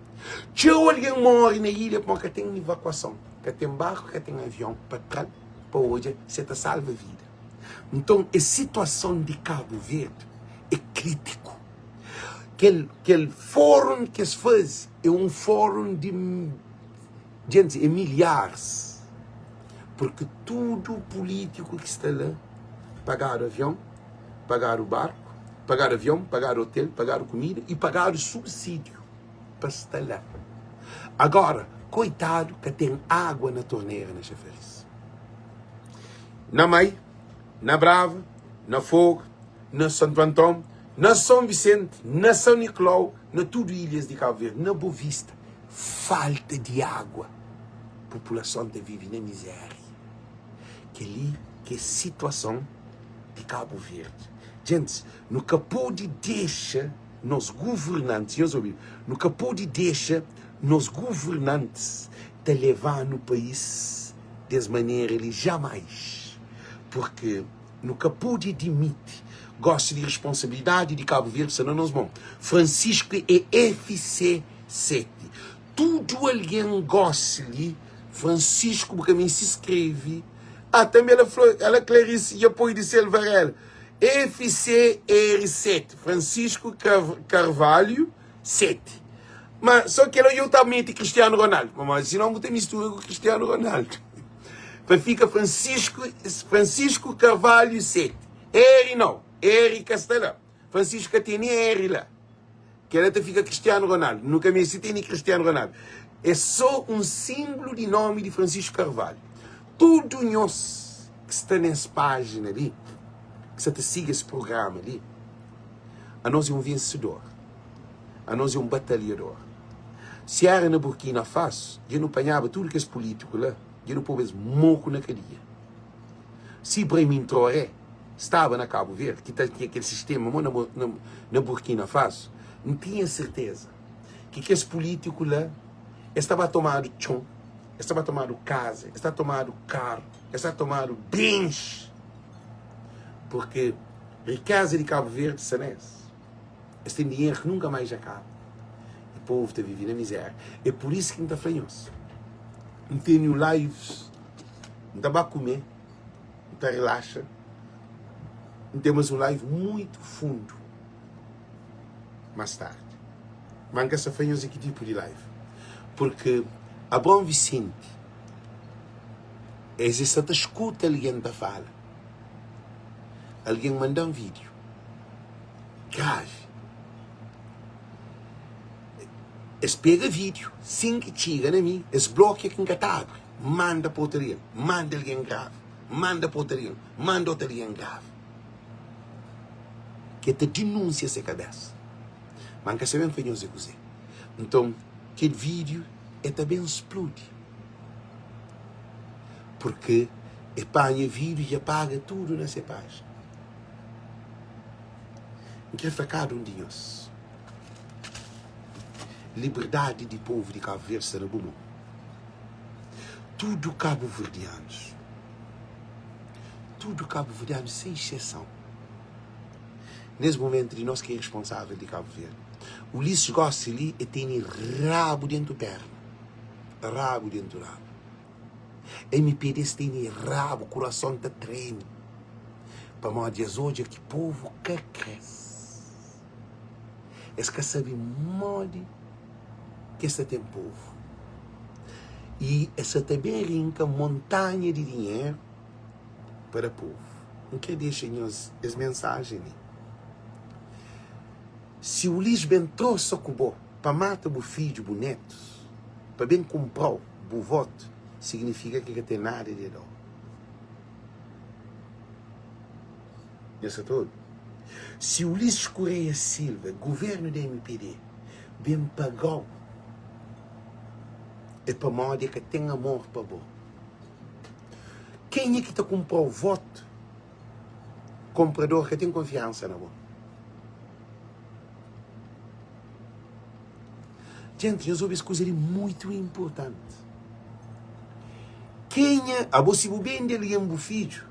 S1: Txeu algen móre na ilha pamodi ka ten ivakuason, ka ten barku, ka ten avion pa tra-l pa odja si e ta salva vida. Nton, es situason di Kabu Verdi é krítiku. Kel, kel fórun ki es faze é un fórun di djentis, é milharis, purki tudu pulítiku ki sta la pagadu avion, pagadu barku, pagadu avion, pagadu otel, pagadu kumida i pagadu subsídiu pa sta la. Agora, koitadu ka ten água na tornera na Xafaris. Na Mai, na Brava, na Fogo, na Santu Anton, na Son Visenti, na San Nikolau, na tudu ilhas di Kabu Verdi, na Bovista, falta di água, populason ta vive na mizéria. Kel-li ki é situason di Kabu Verdi. Gentis, nu ka pode dexa nos governantis, nhos obi, nu ka pode dexa nos governantis ta leva-nu país des manera li jamais, purki nu ka pode admiti gosi di responsabilidadi di Kabu Verdi sta na nos mon. Francisco é FC7. Tudu algen gosi li Francisco bu ka meste skrebe. Ah, tanbe ela fla, ela Clarice dja poi di sel Varela. FCR7, Francisco Carvalho 7. Ma só kel odja ta mete Cristiano Ronaldo, pamodi sinon bu ta mistura ku Cristiano Ronaldo. Pa fika Francisco, Francisco Carvalho 7. R não, R ka sta la. Francisco ka tene R la. Kel la ta fika Cristiano Ronaldo. Nu ka meste tene Cristiano Ronaldo. É só un símbolo di nomi di Francisco Carvalho. Tudu nhos ki sta nes pájina li, ki sta ta sigi es programa li, anos é un vensedor. Anos é un batalhador. Si éra na Burkina Faso, dja nu panhaba tudu kes pulítiku la, dja nu poba es moku na kadia. Si Ibrahim Traoré staba na Kabu Verdi, ki ta tinha kel sistema mo na Burkina Faso, N tinha serteza ki kes pulítiku la, es ta ba tomadu txon, es ta ba tomadu kaza, es ta tomadu karu, es ta tomadu bens, purki rikeza di Kabu Verdi sta na es. Es ten dinheru ki nunka mais dja kaba. E povu ta vive na miséria. É pur isu ki N ta fla nhos, N tene un lives, N ta ba kume, N ta relaxa, N ten mas un live muitu fundu mas tardi. Mas N ka sta fla nhos é ki tipu di live, purki Abraão Vicente, es sta ta skuta algen ta fala, algen manda-m vídiu. Gravi. Es pega vídiu sin ki txiga na mi, es blokia ki N ka ta abri. Manda pa otu algen, manda algen grava, manda pa otu algen, manda otu algen grava. Ki el ta dinúnsia se kabésa. Ma N ka sabe N fla nhos é kuzê. Nton, kel vídiu el ta ben spludi. Purkê el panha vídiu i el paga tudu na se pájina. N kre fla kada un di nhos, liberdadi di povu di Kabu Verdi sta na bu mon. Tudu kabuverdianus, tudu kabuverdianus sen exseson, nes mumentu di nos ki é responsável di Kabu Verdi. Ulisses gosi li e tene rabu dentu perna, rabu dentu rabu. MP des tene rabu, kurason ta treme pamodi es odja ki povu ka kre-s. Es ka sabe modi ki es ta ten povu. I es sa ta ben rinka montanha di dinheru pa da povu. N kre dexa nhos es mensajen li. Si Ulis ben trosa ku bo. Pa mata bu fidju, bu netus, pa ben kunpra-u bu votu, signifika ki ka ten nada di da-u. Nha sa ta obi? Si Ulisses Correia Silva, governu di mpd, ben paga-u, é pamodi e ka ten amor pa bo. Kenha ki ta kunpra-u votu, konprador ka ten konfiansa na bo. Gente, nhos obi es kuza li muitu inportanti. Kenha, abo si bu bende algen bu fidju,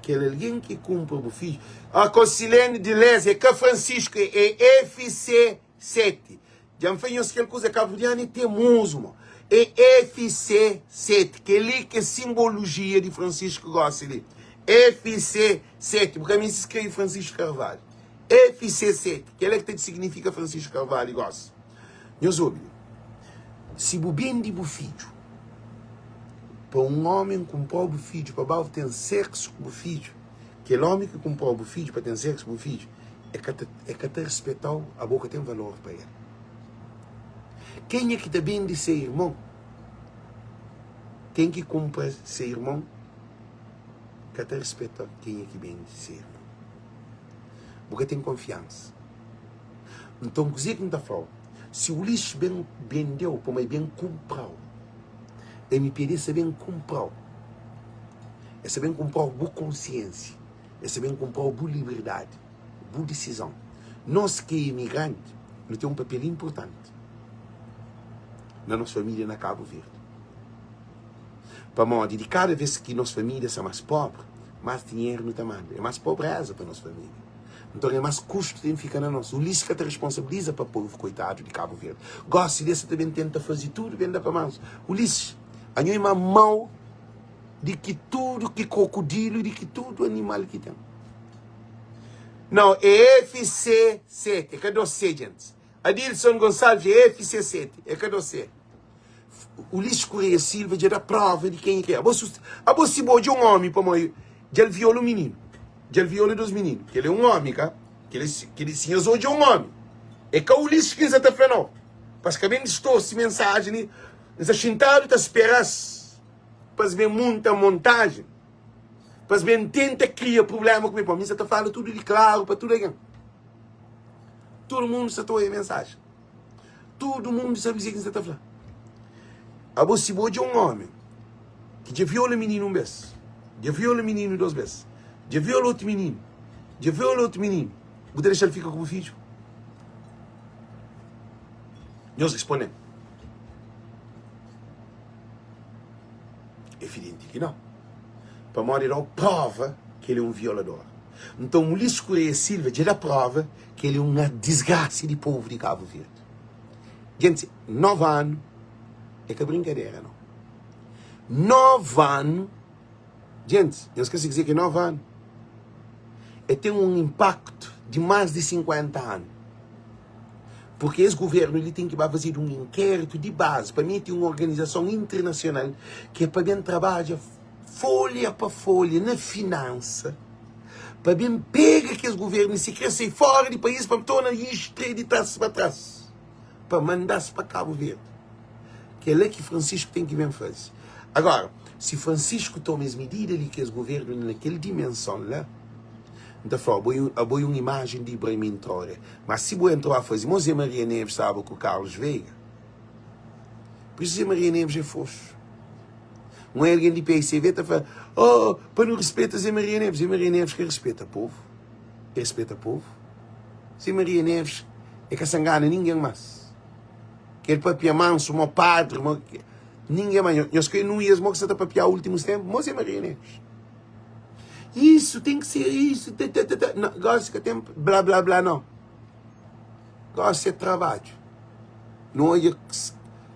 S1: kel algen ki kunpra bu fidju, a Consilene de Les, é ka Francisco, é FC7. Dja N fla nhos kel kuza, kabuverdianu é temozu, mo. É FC7, kel-li ki é simbologia di Francisco gosi li. FC7, bu ka meste skrebe Francisco Carvalho. FC7, kel-la ki ta signifika Francisco Carvalho gosi. Nhos obi li, si bu bende bu fidju pa un ómi kunpra-u bu fidju pa ba ten séksu ku bu fidju, kel ómi ki kunpra-u bu fidju pa ten séksu ku bu fidju, E ka ta, e ka ta rispeta-u, abo ka ten valor pa el. Kenha ki ta bende se irmon, ken ki kunpra se irmon, ka ta rispeta kenha ki bende se irmon. Bu ka ten konfiansa. Nton, kuzê ki N ta fla-u? Si Ulisses ben bende-u, pamodi el ben kunpra-u, mpd sta ben kunpra-u, el sta ben kunpra-u bu konsiénsia. Es ta ben kunpra-u bu liberdadi, bu disizon. Nos ki é imigranti, nu ten un papel inpurtanti na nos família na Kabu Verdi. Pamodi di kada vez ki nos família sta más pobri, más dinheru nu ta manda. É más pobreza pa nos família. Nton é más kustu ten fika na nos. Ulisses ka ta responsabiliza pa povu koitadu di Kabu Verdi. Gosi li es sa ta ben tenta faze tudu ben da pa mansu. Ulisses, anho é más mau. di ki tudu ki krokodilu i di ki tudu animal ki ten. Nau, é FC7, é ka 2C, gentis. Adilson Gonçalves, é FC7, é ka 2C. Ulisses Correia Silva dja da prova di kenha ki é. Abo, abo si bo odja un omi pamodi dja el viola un mininu, dja el viola dos mininu, kel é un omi, ka? Kel é, kel si nhos odja un omi, é ka Ulisses ki N sa ta fla nau, pa es ka ben distorse mensajen li, N sta xintadu ta spera-s. Pa es ben munta montajen, pa es ben tenta kria prubléma ku mi. Pa mi, N sa ta fala tudu di klaru pa tudu algen. Tudu mundu sa ta oia mensajen. Tudu mundu sabe kuzê ki N sa ta fla. Abo, si bu odja un ómi ki dja viola mininu un bês, dja viola mininu dôs bês, dja viola otu mininu, dja viola otu mininu, bu ta dexa-l fika ku bu fidju? Nhos responde-m. Evidenti ki nau. Pamodi el da-u prova ki el é un violador. Nton, Ulisses Correia Silva dja da prova ki el é un disgrasa di povu di Kabu Verdi. Gentis, 9 anu é ka brinkadera nau. 9 anu, gentis, nhos ka sabe kuzê ki é 9 anu? É ten un inpaktu di más di 50 anu. Porque es governo li tem ki ba fazedu um inquérito di base pa meti um organizason internacional ki é pa ben trabadja folha pa folha na finança pa ben pega kes governo si kre sai fora di país pa torna istre di tras pa tras pa mandas pa Cabo Verde. Kela ki Francisco tem ki ben faze. Agora, si Francisco toma es medida li kes governo na kel dimenson la, N ta fla-u, abo abo é un imajen di Ibrahim Traoré. Má si bu entra ba faze mo Zé Maria Neves staba ku Carlos Veiga. Pur isu Zé Maria Neves é froxu. Un algen di PICV ta fla, oh, pa nu rispeta Zé Maria Neves. Zé Maria Neves ka rispeta povu. E rispeta povu? Zé Maria Neves e ka sa ngana ningen más. Kel papia mansu mo padri, mo ningen más. Nhos ka enuias mo ki sa ta papia últimus ténpu? Mo Zé Maria Neves. Isso tem que ser isso. Tê, tê, tê, tê. Não, gosto que tem blá blá blá não. Gosto é trabalho. Não olha,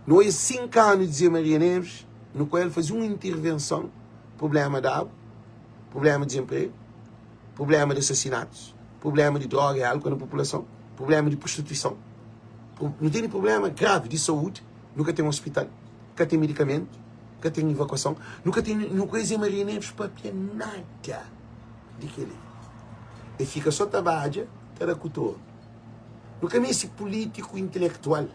S1: não olha 5 anos de Zé Maria Neves, no qual ele fazia uma intervenção, problema de água, problema de desemprego, problema de assassinatos, problema de droga e álcool na população, problema de prostituição. Não tem problema grave de saúde, nunca tem um hospital, nunca tem medicamento, ka ten ivakuason, nu ka ten nu ka Zé Maria Neves papia nada di keli. E fika so ta badja, ta da ku toru. Nu ka meste pulitiku intelektual.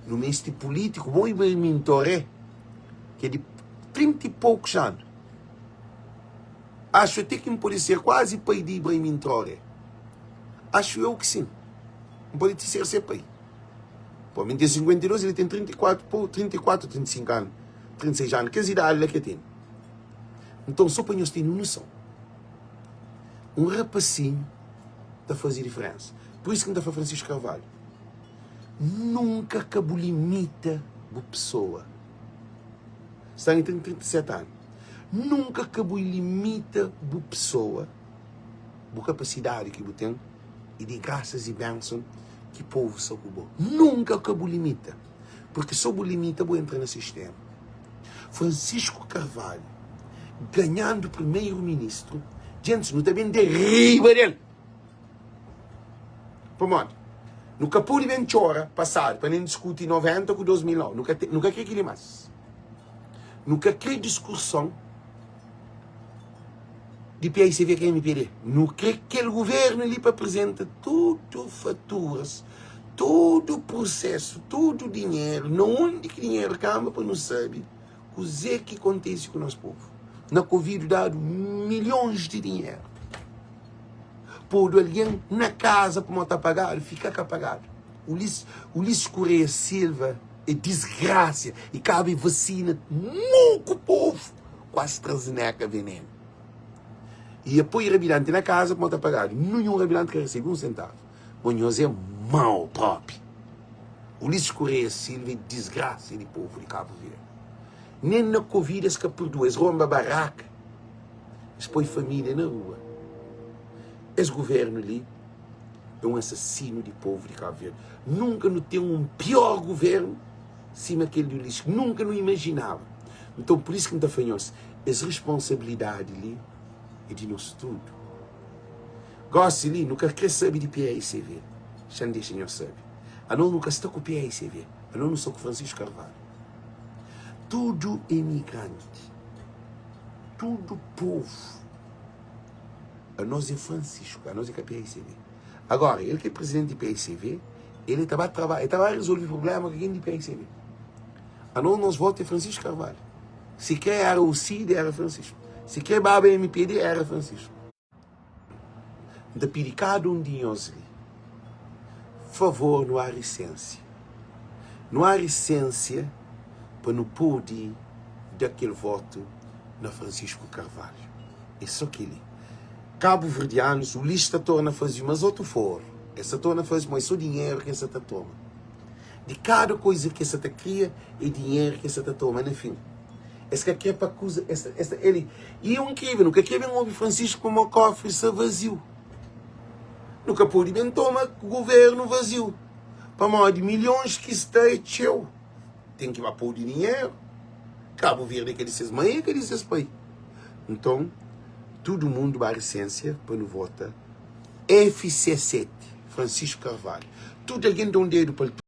S1: Nu meste pulítiku bon Ibrahim Toré ki é di 30 i poukus anu. Acho até ki N pode ser kuazi pai di Ibrahim Traoré. Acho eu ki sim. N pode ti ser se pai. Pô, mi N ten 52, ele ten 34, pô, 34, 35 anu, 36 anu, kes idadi la ki el tene. Nton, sô pa nhos tene un noson, un rapasinhu ta faze diferénsa. Pur isu ki N ta fla Francisco Carvalho, nunka ka bu limita bu pesoa. Sta N ten 37 anu. Nunka ka bu limita bu pesoa, bu kapasidadi ki bu ten i di grasas i benson ki povu sta ku bo. Nunka ka bu limita, purki so bu limita bu entra na sistema. Francisco Carvalho ganhandu primeiro ministru, djentis nu ta ben de riba del. Pamodi? Nu ka pode ben txora pasadu pa nen diskuti 90 ku 2009. Nu ka, nu ka kre kili mas. Nu ka kre diskurson di PICV ku MPD. Nu kre kel guvernu li pa apresenta tudu faturas, tudu prusesu, tudu dinheru, na undi ki dinheru kamba pa nu sabe kuzê ki kontise ku nos povu. Na Covid dadu milhons di dinheru. Podu algen na kaza pamodi ta pagadu, fika ka pagadu. Ulis, Ulisses Correia Silva é disgrasia e kaba e vasina muku povu ku AstraZeneca venenu. E poi rabidanti na kaza pamodi ta pagadu. Ninhun rabidanti ka resebe un sentavu. Bo nhos é mau propi. Ulisses Correia Silva é disgrasia di povu di Cabo Verde. Nen na Covid es ka perdua, es ronba baraka. Es poi família na rua. Es governo li é um assassino di povo di Cabo Verde. Nunka nu ten um pior governo sima kel di Ulisses. Nunka nu imaginaba. Nton, por isso ki N ta fla nhos, es responsabilidade li é di nos tudo. Gosi li, nu ka kre sabe di PAICV. Xa N dexa nhos sabe. Anos nu ka sta ku PAICV. Anos nu sta ku Francisco Carvalho. Tudo emigranti. Tudo povo. Anos é Francisco, anos é ka PICV. Agora, ele que é presidente de PICV, ele tá ba trabalha, ele tá ba resolver problema com quem de PICV. Anos nos voto é Francisco Carvalho. Se quer era o Cid, era Francisco. Se quer baba MPD, era Francisco. N ta pidi kada un di nhos li, favor nu arisensia. Nu arisensia pa nu pode da kel votu na Francisco Carvalho. É só kel-li. Kabuverdianus, Ulisses ta torna faze mas otu foru. El sa torna faze, ma é só dinheru ki el sa ta toma. Di kada koiza ki el sa ta kria, é dinheru ki el sa ta toma na fin. Es ka kre pa kuza, es, es, ele, e un krivel, nu ka kre ben obi Francisco pamo kofri sa vaziu. Nu ka pode ben toma governo vaziu, pamodi milhons ki sta é txeu, ten ki ba pode dinheru. Cabo Verde é ka di ses mãe, é ka di ses pai. Nton, tudu mundu ba risensia pa nu vota FC7, Francisco Carvalho. Tudu algen da un dedu pa altura.